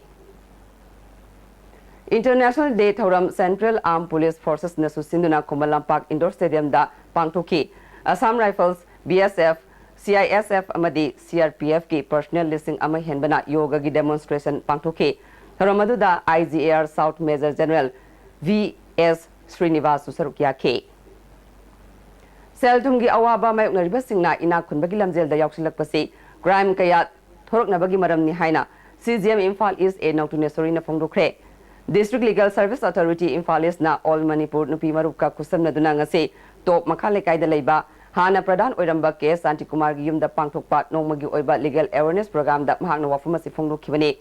ꯏꯟꯇꯔꯅꯦꯁꯅꯦꯜ ꯗꯦ ꯊꯧꯔꯝ ꯁꯦꯟꯇ꯭ꯔꯦꯜ ꯑꯥꯔꯝ ꯄꯨꯂꯤꯁ ꯐꯣꯔꯁꯦꯁꯅꯁꯨ ꯁꯤꯟꯗꯨꯅ ꯈꯨꯃꯟ ꯂꯝꯄꯥꯛ ꯏꯟꯗꯣꯔ ꯁ꯭ꯇꯦꯗꯤꯌꯝꯗ ꯄꯥꯡꯊꯣꯛꯈꯤ꯫ Assam rifles, B S F, C I S F ꯑꯃꯗꯤ ꯁꯤ ꯑꯥꯔ ꯄꯤ ꯑꯦꯐꯀꯤ ꯄꯔꯁꯅꯦꯜ ꯂꯤꯁꯤꯡ ꯑꯃ ꯍꯦꯟꯕꯅ ꯌꯣꯒꯒꯤ ꯗꯦꯃꯣꯟꯁꯇ꯭ꯔꯦꯁꯟ ꯄꯥꯡꯊꯣꯛꯈꯤ꯫ ꯊꯧꯔꯝ ꯑꯗꯨꯗ I G A R south major general V S ꯁ꯭ꯔꯤꯅꯤꯕꯥꯁꯁꯨ ꯁꯔꯨꯛ ꯌꯥꯈꯤ꯫ ꯁꯦꯜ ꯊꯨꯝꯒꯤ ꯑꯋꯥꯕ ꯃꯥꯌꯣꯛꯅꯔꯤꯕꯁꯤꯡꯅ ꯏꯅꯥꯛ ꯈꯨꯟꯕꯒꯤ ꯂꯝꯖꯦꯜꯗ ꯌꯥꯎꯁꯤꯜꯂꯛꯄꯁꯤ ꯀ꯭ꯔꯥꯏꯝ ꯀꯌꯥ ꯊꯣꯔꯛꯅꯕꯒꯤ ꯃꯔꯝꯅꯤ ꯍꯥꯏꯅ C J M Imphal east A ꯅꯧꯇꯨꯅꯦꯁꯣꯔꯤꯅ ꯐꯣꯡꯗꯣꯛꯈ꯭ꯔꯦ꯫ District legal service authority Imphal ꯏꯁꯅ ꯑꯣꯜ ꯃꯅꯤꯄꯨꯔ ꯅꯨꯄꯤ ꯃꯔꯨꯞꯀ ꯈꯨꯠꯁꯝꯅꯗꯨꯅ ꯉꯁꯤ ꯇꯣꯞ ꯃꯈꯥ ꯂꯩꯀꯥꯏꯗ ꯂꯩꯕ ꯍꯥꯟꯅ ꯄ꯭ꯔꯙꯥꯟ ꯑꯣꯏꯔꯝꯕ ꯀꯦ ꯑꯦꯁ ꯁꯥꯟꯇꯤꯀꯨꯃꯥꯔꯒꯤ ꯌꯨꯝꯗ ꯄꯥꯡꯊꯣꯛꯄ ꯅꯣꯡꯃꯒꯤ ꯑꯣꯏꯕ ꯂꯤꯒꯦꯜ ꯑꯦꯋꯦꯔꯅꯦꯁ ꯄ꯭ꯔꯣꯒ꯭ꯔꯥꯝꯗ ꯃꯍꯥꯛꯅ ꯋꯥꯐꯝ ꯑꯁꯤ ꯐꯣꯡꯗꯣꯛꯈꯤꯕꯅꯤ꯫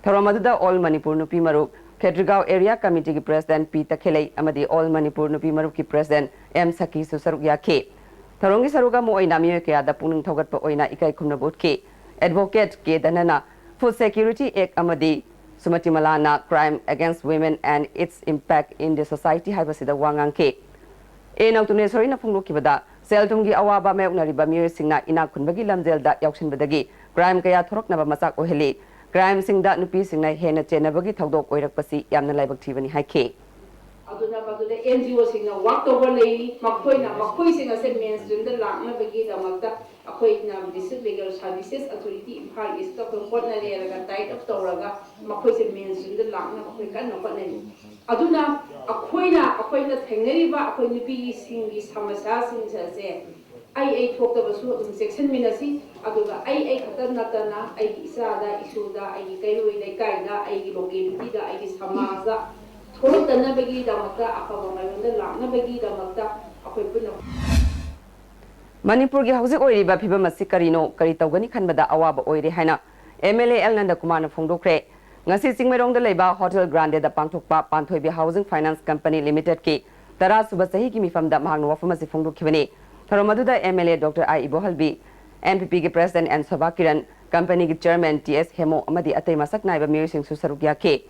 ꯊꯧꯔꯝ ꯑꯗꯨꯗ ꯑꯣꯜ ꯃꯅꯤꯄꯨꯔ ꯅꯨꯄꯤ ꯃꯔꯨꯞ, ꯈꯦꯇ꯭ꯔꯤꯒꯥꯎ ꯑꯦꯔꯤꯌꯥ ꯀꯃꯤꯇꯤꯒꯤ ꯄ꯭ꯔꯦꯁꯤꯗꯦꯟꯠ ꯄꯤ ꯇꯈꯦꯂꯩ ꯑꯃꯗꯤ ꯑꯣꯜ ꯃꯅꯤꯄꯨꯔ ꯅꯨꯄꯤ ꯃꯔꯨꯞꯀꯤ ꯄ꯭ꯔꯦꯁꯤꯗꯦꯟꯠ ꯑꯦꯝ ꯁꯈꯤꯁꯨ ꯁꯔꯨꯛ ꯌꯥꯈꯤ꯫ ꯊꯧꯔꯝꯒꯤ ꯁꯔꯨꯛ ꯑꯃ ꯑꯣꯏꯅ ꯃꯤꯑꯣꯏ ꯀꯌꯥꯗ ꯄꯨꯛꯅꯤꯡ ꯊꯧꯒꯠꯄ ꯑꯣꯏꯅ ꯏꯀꯥꯏ ꯈꯨꯝꯅꯕ ꯎꯠꯈꯤ꯫ ꯑꯦꯗꯚꯣꯀꯦꯠ ꯀꯦ ꯙꯅꯅ Food Security Act ꯑꯃꯗꯤ ꯁꯨꯃꯇꯤꯃꯂꯥꯅ Crime Against Women and Its Impact in the Society ꯍꯥꯏꯕꯁꯤꯗ ꯋꯥ ꯉꯥꯡꯈꯤ꯫ ꯑꯦ ꯅꯧꯇꯨꯅꯦꯁꯣꯔꯤꯅ ꯐꯣꯡꯗꯣꯛꯈꯤꯕꯗ, ꯁꯦꯜ ꯊꯨꯝꯒꯤ ꯑꯋꯥꯕ ꯃꯥꯌꯣꯛꯅꯔꯤꯕ ꯃꯤꯑꯣꯏꯁꯤꯡꯅ ꯏꯅꯥꯛ ꯈꯨꯟꯕꯒꯤ ꯂꯝꯖꯦꯜꯗ ꯌꯥꯎꯁꯤꯟꯕꯗꯒꯤ ꯀ꯭ꯔꯥꯏꯝ ꯀꯌꯥ ꯊꯣꯔꯛꯅꯕ ꯃꯆꯥꯛ ꯑꯣꯏꯍꯜꯂꯤ꯫ ꯀ꯭ꯔꯥꯏꯝꯁꯤꯡꯗ ꯅꯨꯄꯤꯁꯤꯡꯅ ꯍꯦꯟꯅ ꯆꯦꯟꯅꯕꯒꯤ ꯊꯧꯗꯣꯛ ꯑꯣꯏꯔꯛꯄꯁꯤ ꯌꯥꯝꯅ ꯂꯥꯏꯕꯛ ꯊꯤꯕꯅꯤ ꯍꯥꯏꯈꯤ꯫ ꯑꯗꯨꯅ ꯃꯗꯨꯗ ꯑꯦꯟ ꯖꯤ ꯑꯣꯁꯤꯡꯅ ꯋꯥꯛ ꯇꯧꯕ ꯂꯩꯔꯤ꯫ ꯃꯈꯣꯏꯅ ꯃꯈꯣꯏꯁꯤꯡ ꯑꯁꯦ ꯃꯦꯟ ꯁ꯭ꯇ꯭ꯔꯤꯝꯗ ꯂꯥꯛꯅꯕꯒꯤꯗꯃꯛꯇ ꯑꯩꯈꯣꯏꯅ district legal services authority Imphal east ꯑꯩꯈꯣꯏ ꯍꯣꯠꯅꯔꯦꯔꯒ ꯇꯥꯏꯠ ꯑꯞ ꯇꯧꯔꯒ ꯃꯈꯣꯏꯁꯦ ꯃꯦꯟ ꯁ꯭ꯇ꯭ꯔꯤꯝꯗ ꯂꯥꯛꯅꯕ ꯑꯩꯈꯣꯏ ꯀꯟꯅ ꯍꯣꯠꯅꯔꯤ꯫ ꯑꯗꯨꯅ ꯑꯩꯈꯣꯏꯅ ꯑꯩꯈꯣꯏꯅ ꯊꯦꯡꯅꯔꯤꯕ ꯑꯩꯈꯣꯏ ꯅꯨꯄꯤꯁꯤꯡꯒꯤ ꯁꯃꯁ꯭ꯌꯥꯁꯤꯡꯁꯦ ꯑꯩ ꯑꯩ ꯊꯣꯛꯇꯕꯁꯨ ꯑꯗꯨꯝ ꯆꯦꯛꯁꯤꯟꯃꯤꯟꯅꯁꯤ꯫ ꯑꯗꯨꯒ ꯑꯩ ꯑꯩ ꯈꯛꯇ ꯅꯠꯇꯅ ꯑꯩꯒꯤ ꯏꯆꯥꯗ, ꯏꯁꯨꯗ, ꯑꯩꯒꯤ ꯀꯩꯔꯣꯏ ꯂꯩꯀꯥꯏꯗ, ꯑꯩꯒꯤ ꯂꯣꯀꯦꯂꯤꯇꯤꯗ, ꯑꯩꯒꯤ ꯁꯃꯥꯖꯗ ꯊꯣꯛꯂꯛꯇꯅꯕꯒꯤꯗꯃꯛꯇ, ꯑꯐꯕ ꯃꯥꯏꯌꯣꯟꯗ ꯂꯥꯛꯅꯕꯒꯤꯗꯃꯛꯇ ꯑꯩꯈꯣꯏ ꯄꯨꯟꯅ ꯃꯅꯤꯄꯨꯔꯒꯤ ꯍꯧꯖꯤꯛ ꯑꯣꯏꯔꯤꯕ ꯐꯤꯕꯝ ꯑꯁꯤ ꯀꯔꯤꯅꯣ, ꯀꯔꯤ ꯇꯧꯒꯅꯤ ꯈꯟꯕꯗ ꯑꯋꯥꯕ ꯑꯣꯏꯔꯦ ꯍꯥꯏꯅ ꯑꯦꯝ ꯑꯦꯜ ꯑꯦ ꯑꯦꯜ ꯅꯟꯗꯀꯨꯃꯥꯔꯅ ꯐꯣꯡꯗꯣꯛꯈ꯭ꯔꯦ꯫ ꯉꯁꯤ ꯆꯤꯡꯃꯩꯔꯣꯡꯗ ꯂꯩꯕ ꯍꯣꯇꯦꯜ ꯒ꯭ꯔꯥꯟꯗꯦꯗ ꯄꯥꯡꯊꯣꯛꯄ ꯄꯥꯟꯊꯣꯏꯕꯤ ꯍꯥꯎꯁꯤꯡ ꯐꯥꯏꯅꯥꯟꯁ ꯀꯝꯄꯅꯤ ꯂꯤꯃꯤꯇꯦꯗꯀꯤ ꯇꯔꯥ ꯁꯨꯕ ꯆꯍꯤꯒꯤ ꯃꯤꯐꯝꯗ ꯃꯍꯥꯛꯅ ꯋꯥꯐꯝ ꯑꯁꯤ ꯐꯣꯡꯗꯣꯛꯈꯤꯕꯅꯤ꯫ ꯊꯧꯔꯝ ꯑꯗꯨꯗ M L A doctor I Ibohalbi, M P ꯄꯤꯒꯤ ꯄ꯭ꯔꯦꯁꯤꯗꯦꯟꯠ ꯑꯦꯟ ꯁꯣꯚꯥ ꯀꯤꯔꯟ, ꯀꯝꯄꯅꯤꯒꯤ ꯆꯦꯌꯔꯃꯦꯟ ꯇꯤ ꯑꯦꯁ ꯍꯦꯃꯣ ꯑꯃꯗꯤ ꯑꯇꯩ ꯃꯁꯛ ꯅꯥꯏꯕ ꯃꯤꯑꯣꯏꯁꯤꯡꯁꯨ ꯁꯔꯨꯛ ꯌꯥꯈꯤ꯫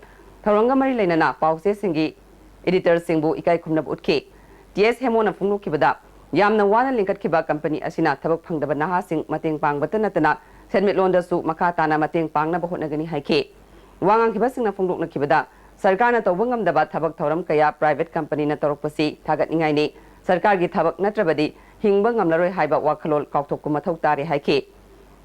ꯊꯧꯔꯝꯒ ꯃꯔꯤ ꯂꯩꯅꯅ ꯄꯥꯎꯆꯦꯁꯤꯡꯒꯤ ꯏꯗꯤꯇꯔꯁꯤꯡꯕꯨ ꯏꯀꯥꯏ ꯈꯨꯝꯅꯕ ꯎꯠꯈꯤ꯫ ꯇꯤ ꯑꯦꯁ ꯍꯦꯃꯣꯅ ꯐꯣꯡꯗꯣꯛꯈꯤꯕꯗ, ꯌꯥꯝꯅ ꯋꯥꯅ ꯂꯤꯡꯈꯠꯈꯤꯕ ꯀꯝꯄꯅꯤ ꯑꯁꯤꯅ ꯊꯕꯛ ꯐꯪꯗꯕ ꯅꯍꯥꯁꯤꯡ ꯃꯇꯦꯡ ꯄꯥꯡꯕꯇ ꯅꯠꯇꯅ ꯁꯦꯟꯃꯤꯠꯂꯣꯟꯗꯁꯨ ꯃꯈꯥ ꯇꯥꯅ ꯃꯇꯦꯡ ꯄꯥꯡꯅꯕ ꯍꯣꯠꯅꯒꯅꯤ ꯍꯥꯏꯈꯤ꯫ ꯋꯥ ꯉꯥꯡꯈꯤꯕꯁꯤꯡꯅ ꯐꯣꯡꯗꯣꯛꯅꯈꯤꯕꯗ, ꯁꯔꯀꯥꯔꯅ ꯇꯧꯕ ꯉꯝꯗꯕ ꯊꯕꯛ ꯊꯧꯔꯝ ꯀꯌꯥ ꯄ꯭ꯔꯥꯏꯚꯦꯠ ꯀꯝꯄꯅꯤꯅ ꯇꯧꯔꯛꯄꯁꯤ ꯊꯥꯒꯠꯅꯤꯡꯉꯥꯏꯅꯤ꯫ ꯁꯔꯀꯥꯔꯒꯤ ꯊꯕꯛ ꯅꯠꯇ꯭ꯔꯕꯗꯤ ꯍꯤꯡꯕ ꯉꯝꯂꯔꯣꯏ ꯍꯥꯏꯕ ꯋꯥꯈꯜꯂꯣꯟ ꯀꯥꯎꯊꯣꯛꯄ ꯃꯊꯧ ꯇꯥꯔꯦ ꯍꯥꯏꯈꯤ꯫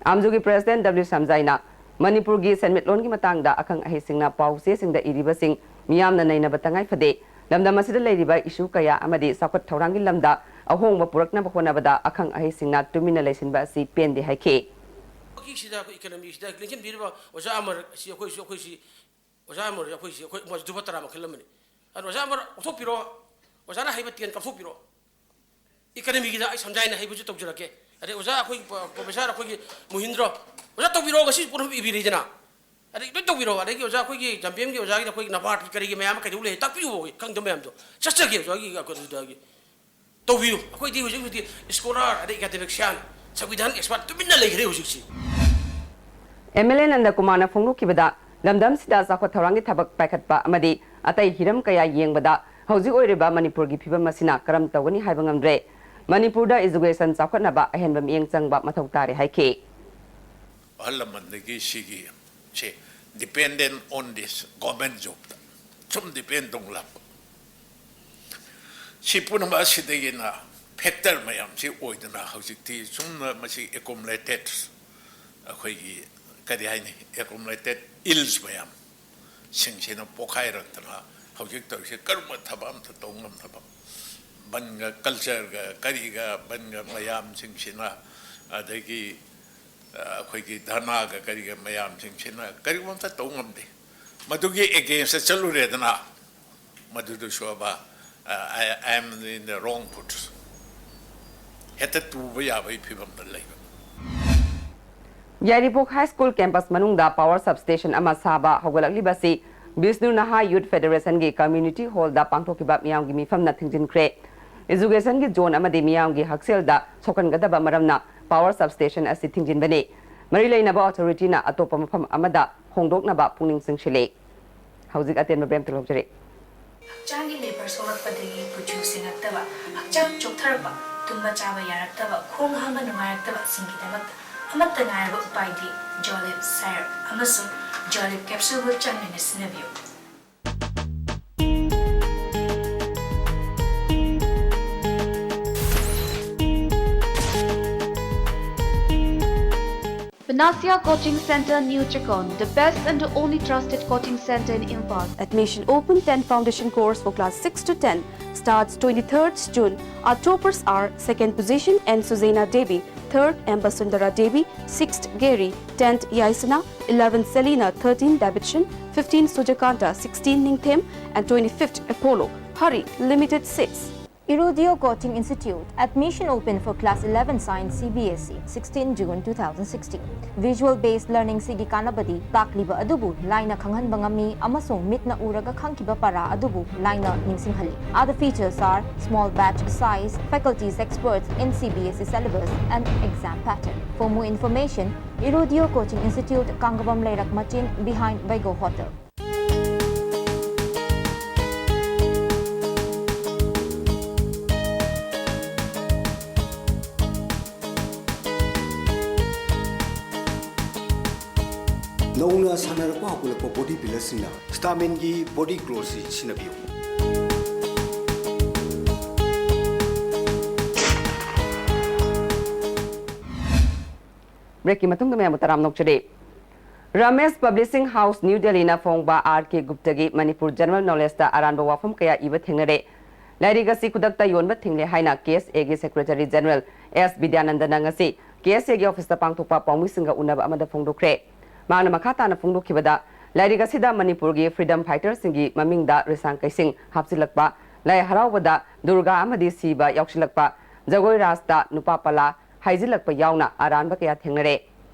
ꯑꯝꯖꯨꯒꯤ ꯄ꯭ꯔꯦꯁꯤꯗꯦꯟꯠ ꯗꯕ꯭ꯂꯤꯎ ꯁꯝꯖꯥꯏꯅ ꯃꯅꯤꯄꯨꯔꯒꯤ ꯁꯦꯟꯃꯤꯠꯂꯣꯟꯒꯤ ꯃꯇꯥꯡꯗ ꯑꯈꯪ ꯑꯍꯩꯁꯤꯡꯅ ꯄꯥꯎ ꯆꯦꯁꯤꯡꯗ ꯏꯔꯤꯕꯁꯤꯡ ꯃꯤꯌꯥꯝꯅ ꯅꯩꯅꯕ ꯇꯉꯥꯏ ꯐꯗꯦ꯫ ꯂꯝꯗꯝ ꯑꯁꯤꯗ ꯂꯩꯔꯤꯕ ꯏꯁꯨ ꯀꯌꯥ ꯑꯃꯗꯤ ꯆꯥꯎꯈꯠ ꯊꯧꯔꯥꯡꯒꯤ ꯂꯝꯗ ꯑꯍꯣꯡꯕ ꯄꯨꯔꯛꯅꯕ ꯍꯣꯠꯅꯕꯗ ꯑꯈꯪ ꯑꯍꯩꯁꯤꯡꯅ ꯇꯨꯃꯤꯟꯅ ꯂꯩꯁꯤꯟꯕ ꯑꯁꯤ ꯄꯦꯟꯗꯦ ꯍꯥꯏꯈꯤ꯫ ꯍꯧꯖꯤꯛꯁꯤꯗ ꯑꯩꯈꯣꯏ ꯏꯀꯅꯃꯤꯁꯤꯗ ꯂꯦꯡꯁꯤꯟꯕꯤꯔꯤꯕ ꯑꯣꯖꯥ ꯑꯃꯔ ꯑꯁꯤ ꯑꯩꯈꯣꯏꯁꯨ, ꯑꯩꯈꯣꯏꯁꯤ ꯑꯣꯖꯥ ꯑꯃꯔ ꯑꯩꯈꯣꯏꯁꯤ ꯑꯩꯈꯣꯏ ꯃꯣꯏꯁꯨ ꯂꯨꯄꯥ ꯇꯔꯥ ꯃꯈꯜ ꯑꯃꯅꯤ꯫ ꯑꯗꯨꯅ ꯑꯣꯖꯥ ꯑꯃꯔ ꯂꯧꯊꯣꯛꯄꯤꯔꯣ, ꯑꯣꯖꯥꯅ ꯍꯩꯕ ꯇꯦꯟ ꯀꯥꯞꯊꯣꯛꯄꯤꯔꯣ꯫ ꯏꯀꯅꯃꯤꯒꯤꯗ ꯑꯩ ꯁꯝꯖꯥꯏꯅ ꯍꯩꯕꯁꯨ ꯇꯧꯖꯔꯛꯀꯦ꯫ ꯑꯗꯩ ꯑꯣꯖꯥ ꯑꯩꯈꯣꯏꯒꯤ ꯄ-, ꯄ꯭ꯔꯣꯐꯦꯁꯔ ꯑꯩꯈꯣꯏꯒꯤ ꯃꯨꯍꯤꯟꯗ꯭ꯔꯣ, ꯑꯣꯖꯥ ꯇꯧꯕꯤꯔꯛꯑꯣ, ꯉꯁꯤ ꯄꯨꯝꯅꯃꯛ ꯏꯕꯤꯔꯤꯗꯅ꯫ ꯑꯗꯩ ꯂꯣꯏ ꯇꯧꯕꯤꯔꯛꯑꯣ꯫ ꯑꯗꯒꯤ ꯑꯣꯖꯥ ꯑꯩꯈꯣꯏꯒꯤ ꯖꯝꯄꯦꯝꯒꯤ ꯑꯣꯖꯥꯒꯤꯗ ꯑꯩꯈꯣꯏꯒꯤ ꯅꯕꯥꯔꯠꯀꯤ ꯀꯔꯤꯒꯤ ꯃꯌꯥꯝ ꯑꯃ ꯀꯩꯗꯧ ꯂꯩ ꯇꯥꯛꯄꯤꯌꯨ, ꯈꯪꯗꯕ ꯃꯌꯥꯝꯗꯣ꯫ ꯆꯠꯆꯒꯦ ꯑꯣꯖꯥꯒꯤ ꯀꯩꯅꯣꯗꯨꯗꯒꯤ꯫ ꯇꯧꯕꯤꯌꯨ꯫ ꯑꯩꯈꯣꯏꯗꯤ ꯍꯧꯖꯤꯛ ꯍꯧꯖꯤꯛ ꯁ꯭ꯀꯣꯂꯥꯔ ꯑꯗꯩ ꯑꯦꯀꯥꯗꯦꯃꯤꯛꯁꯤꯌꯥꯟ, ꯁꯪꯕꯤꯙꯥꯟ ꯑꯦꯛꯁꯄꯥꯔꯠ ꯇꯨꯃꯤꯟꯅ ꯂꯩꯈ꯭ꯔꯦ ꯍꯧꯖꯤꯛꯁꯤ꯫ ꯑꯦꯝ ꯑꯦꯜ ꯑꯦ ꯅꯟꯗꯀꯨꯃꯥꯔꯅ ꯐꯣꯡꯗꯣꯛꯈꯤꯕꯗ, ꯂꯝꯗꯝꯁꯤꯗ ꯆꯥꯎꯈꯠ ꯊꯧꯔꯥꯡꯒꯤ ꯊꯕꯛ ꯄꯥꯏꯈꯠꯄ ꯑꯃꯗꯤ ꯑꯇꯩ ꯍꯤꯔꯝ ꯀꯌꯥ ꯌꯦꯡꯕꯗ ꯍꯧꯖꯤꯛ ꯑꯣꯏꯔꯤꯕ ꯃꯅꯤꯄꯨꯔꯒꯤ ꯐꯤꯕꯝ ꯑꯁꯤꯅ ꯀꯔꯝ ꯇꯧꯒꯅꯤ ꯍꯥꯏꯕ ꯉꯝꯗ꯭ꯔꯦ꯫ ꯃꯅꯤꯄꯨꯔꯗ education ꯆꯥꯎꯈꯠꯅꯕ ꯑꯍꯦꯟꯕ ꯃꯤꯠꯌꯦꯡ ꯆꯪꯕ ꯃꯊꯧ ꯇꯥꯔꯦ ꯍꯥꯏꯈꯤ꯫ ꯑꯍꯜ ꯂꯃꯟꯗꯒꯤ ꯁꯤꯒꯤ ꯁꯦ dependent on this government jobꯇ ꯁꯨꯝ depend ꯇꯧ ꯂꯥꯛꯄ꯫ ꯁꯤ ꯄꯨꯝꯅꯃꯛ ꯑꯁꯤꯗꯒꯤꯅ factor ꯃꯌꯥꯝꯁꯤ ꯑꯣꯏꯗꯅ ꯍꯧꯖꯤꯛꯇꯤ ꯁꯨꯝꯅ ꯃꯁꯤ accumulated ꯑꯩꯈꯣꯏꯒꯤ ꯀꯔꯤ ꯍꯥꯏꯅꯤ, accumulated ills ꯃꯌꯥꯝ ꯁꯤꯡꯁꯤꯅ ꯄꯣꯛꯈꯥꯏꯔꯛꯇꯅ ꯍꯧꯖꯤꯛ ꯇꯧꯔꯤꯁꯦ ꯀꯔꯝꯕ ꯊꯕꯛ ꯑꯝꯇ ꯇꯧ ꯉꯝꯗꯕ, ꯕꯟꯒ cultureꯒ ꯀꯔꯤꯒ ꯕꯟꯒ ꯃꯌꯥꯝꯁꯤꯡꯁꯤꯅ, ꯑꯗꯒꯤ ꯑ, ꯑꯩꯈꯣꯏꯒꯤ ꯙꯔꯅꯥꯒ ꯀꯔꯤꯒ ꯃꯌꯥꯝꯁꯤꯡꯁꯤꯅ ꯀꯔꯤꯒꯨꯝꯕ ꯑꯝꯇ ꯇꯧ ꯉꯝꯗꯦ꯫ ꯃꯗꯨꯒꯤ againstꯇ ꯆꯠꯂꯨꯔꯦꯗꯅ, ꯃꯗꯨꯗꯁꯨ ꯑꯕ, ꯑ, I, I am in the wrong foot꯫ ꯍꯦꯛꯇ ꯇꯨꯕ ꯌꯥꯕꯒꯤ ꯐꯤꯕꯝꯗ ꯂꯩꯕ꯫ ꯌꯥꯏꯔꯤꯄꯣꯛ High School campus ꯃꯅꯨꯡꯗ power substation ꯑꯃ ꯁꯥꯕ ꯍꯧꯒꯠꯂꯛꯂꯤꯕꯁꯤ ꯕꯤꯁꯅꯨ ꯅꯍꯥ Youth Federationꯒꯤ community hallꯗ ꯄꯥꯡꯊꯣꯛꯈꯤꯕ ꯃꯤꯌꯥꯝꯒꯤ ꯃꯤꯐꯝꯅ ꯊꯤꯡꯖꯤꯟꯈ꯭ꯔꯦ꯫ Educationꯒꯤ zone ꯑꯃꯗꯤ ꯃꯤꯌꯥꯝꯒꯤ ꯍꯛꯁꯦꯜꯗ ꯁꯣꯛꯍꯟꯒꯗꯕ ꯃꯔꯝꯅ power substation ꯑꯁꯤ ꯊꯤꯡꯖꯤꯟꯕꯅꯤ꯫ ꯃꯔꯤ ꯂꯩꯅꯕ authorityꯅ ꯑꯇꯣꯞꯄ ꯃꯐꯝ ꯑꯃꯗ ꯍꯣꯡꯗꯣꯛꯅꯕ ꯄꯨꯛꯅꯤꯡ ꯆꯤꯡꯁꯤꯜꯂꯤ꯫ ꯍꯧꯖꯤꯛ ꯑꯇꯦꯟꯕ ꯕꯦꯝꯇ ꯂꯧꯖꯔꯤ꯫ ꯍꯛꯆꯥꯡꯒꯤ ꯂꯦꯕꯔ ꯁꯣꯛꯂꯛꯄꯗꯒꯤ ꯀꯨꯆꯨ ꯁꯦꯡꯉꯛꯇꯕ, ꯍꯛꯆꯥꯡ ꯆꯣꯛꯊꯔꯛꯄ, ꯇꯨꯝꯕ ꯆꯥꯕ ꯌꯥꯔꯛꯇꯕ, ꯈꯣꯡ ꯍꯥꯝꯕ ꯅꯨꯡꯉꯥꯏꯔꯛꯇꯕꯁꯤꯡꯒꯤꯗꯃꯛꯇ ꯑꯃꯠꯇ ꯉꯥꯏꯔꯕ ꯎꯄꯥꯏꯗꯤ Jolib syrup ꯑꯃꯁꯨꯡ Jolib capsuleꯕꯨ ꯆꯥꯡ ꯅꯥꯏꯅ ꯁꯤꯖꯤꯟꯅꯕꯤꯌꯨ꯫ Panasia Coaching Centre, New Chakon, the best and the only trusted coaching centre in Imphal. Admission open. Ten foundation course for class six to ten starts twenty-third June. Our toppers are second position N Suzena Devi, third M Basundara Devi, sixth Gary, tenth Yaisana, eleventh Selina, thirteenth Davidson, fifteenth Sujakanta, sixteenth Ningthem, and twenty-fifth Apollo. Hurry, limited seats. Irudio Coaching Institute, admission open for class eleven science C B S E, sixteen June two thousand sixteen. Visual based learning ꯁꯤꯒꯤ ꯀꯥꯟꯅꯕꯗꯤ ꯇꯥꯛꯂꯤꯕ ꯑꯗꯨꯕꯨ ꯂꯥꯏꯅ ꯈꯪꯍꯟꯕ ꯉꯝꯃꯤ ꯑꯃꯁꯨꯡ ꯃꯤꯠꯅ ꯎꯔꯒ ꯈꯪꯈꯤꯕ ꯄꯔꯥ ꯑꯗꯨꯕꯨ ꯂꯥꯏꯅ ꯅꯤꯡꯁꯤꯡꯍꯜꯂꯤ꯫ Other features are small batch size, faculties experts in C B S E syllabus and exam pattern. For more information, Irudio Coaching Institute, Kangabam Leirak Machin, behind Vaigo Hotel. ꯅꯧꯅ ꯁꯥꯟꯅꯔꯛꯄ ꯍꯧꯒꯠꯂꯛꯄ ꯕꯣꯗꯤ ꯕꯤꯜꯗꯔꯁꯤꯡꯅ ꯁ꯭ꯇꯥꯃꯤꯟꯒꯤ ꯕꯣꯗꯤ ꯒ꯭ꯂꯣꯁꯤ ꯁꯤꯖꯤꯟꯅꯕꯤꯌꯨ꯫ ꯕ꯭ꯔꯦꯛꯀꯤ ꯃꯇꯨꯡꯗ ꯃꯌꯥꯝꯕꯨ ꯇꯔꯥꯝꯅ ꯑꯣꯛꯆꯔꯤ꯫ Ramesh ꯄꯕ꯭ꯂꯤꯁꯤꯡ house, new ꯗꯦꯜꯂꯤꯅ ꯐꯣꯡꯕ R ꯀꯦ ꯒꯨꯞꯇꯒꯤ Manipur general ꯅꯣꯂꯦꯖꯇ ꯑꯔꯥꯟꯕ ꯋꯥꯐꯝ ꯀꯌꯥ ꯏꯕ ꯊꯦꯡꯅꯔꯦ꯫ ꯂꯥꯏꯔꯤꯛ ꯑꯁꯤ ꯈꯨꯗꯛꯇ ꯌꯣꯟꯕ ꯊꯤꯡꯂꯦ ꯍꯥꯏꯅ ꯀꯦ ꯑꯦꯁ ꯑꯦꯒꯤ ꯁꯦꯀ꯭ꯔꯦꯇꯔꯤ ꯖꯦꯅꯔꯦꯜ ꯑꯦꯁ ꯕꯤꯗ꯭ꯌꯥꯅꯟꯗꯅ ꯉꯁꯤ ꯀꯦ ꯑꯦꯁ ꯑꯦꯒꯤ ꯑꯣꯐꯤꯁꯇ ꯄꯥꯡꯊꯣꯛꯄ ꯄꯥꯎꯃꯤꯁꯤꯡꯒ ꯎꯅꯕ ꯑꯃꯗ ꯐꯣꯡꯗꯣꯛꯈ꯭ꯔꯦ꯫ ꯃꯍꯥꯛꯅ ꯃꯈꯥ ꯇꯥꯅ ꯐꯣꯡꯗꯣꯛꯈꯤꯕꯗ, ꯂꯥꯏꯔꯤꯛ ꯑꯁꯤꯗ ꯃꯅꯤꯄꯨꯔꯒꯤ ꯐ꯭ꯔꯤꯗꯝ ꯐꯥꯏꯇꯔꯁꯤꯡꯒꯤ ꯃꯃꯤꯡꯗ ꯔꯤꯁꯥꯡ ꯀꯩꯁꯤꯡ ꯍꯥꯞꯆꯤꯜꯂꯛꯄ, ꯂꯥꯏ ꯍꯔꯥꯎꯕꯗ ꯗꯨꯔꯒꯥ ꯑꯃꯗꯤ ꯁꯤꯕ ꯌꯥꯎꯁꯤꯜꯂꯛꯄ, ꯖꯒꯣꯏ ꯔꯥꯁꯇ ꯅꯨꯄꯥ ꯄꯂꯥ ꯍꯥꯏꯖꯤꯜꯂꯛꯄ ꯌꯥꯎꯅ ꯑꯔꯥꯟꯕ ꯀꯌꯥ ꯊꯦꯡꯅꯔꯦ꯫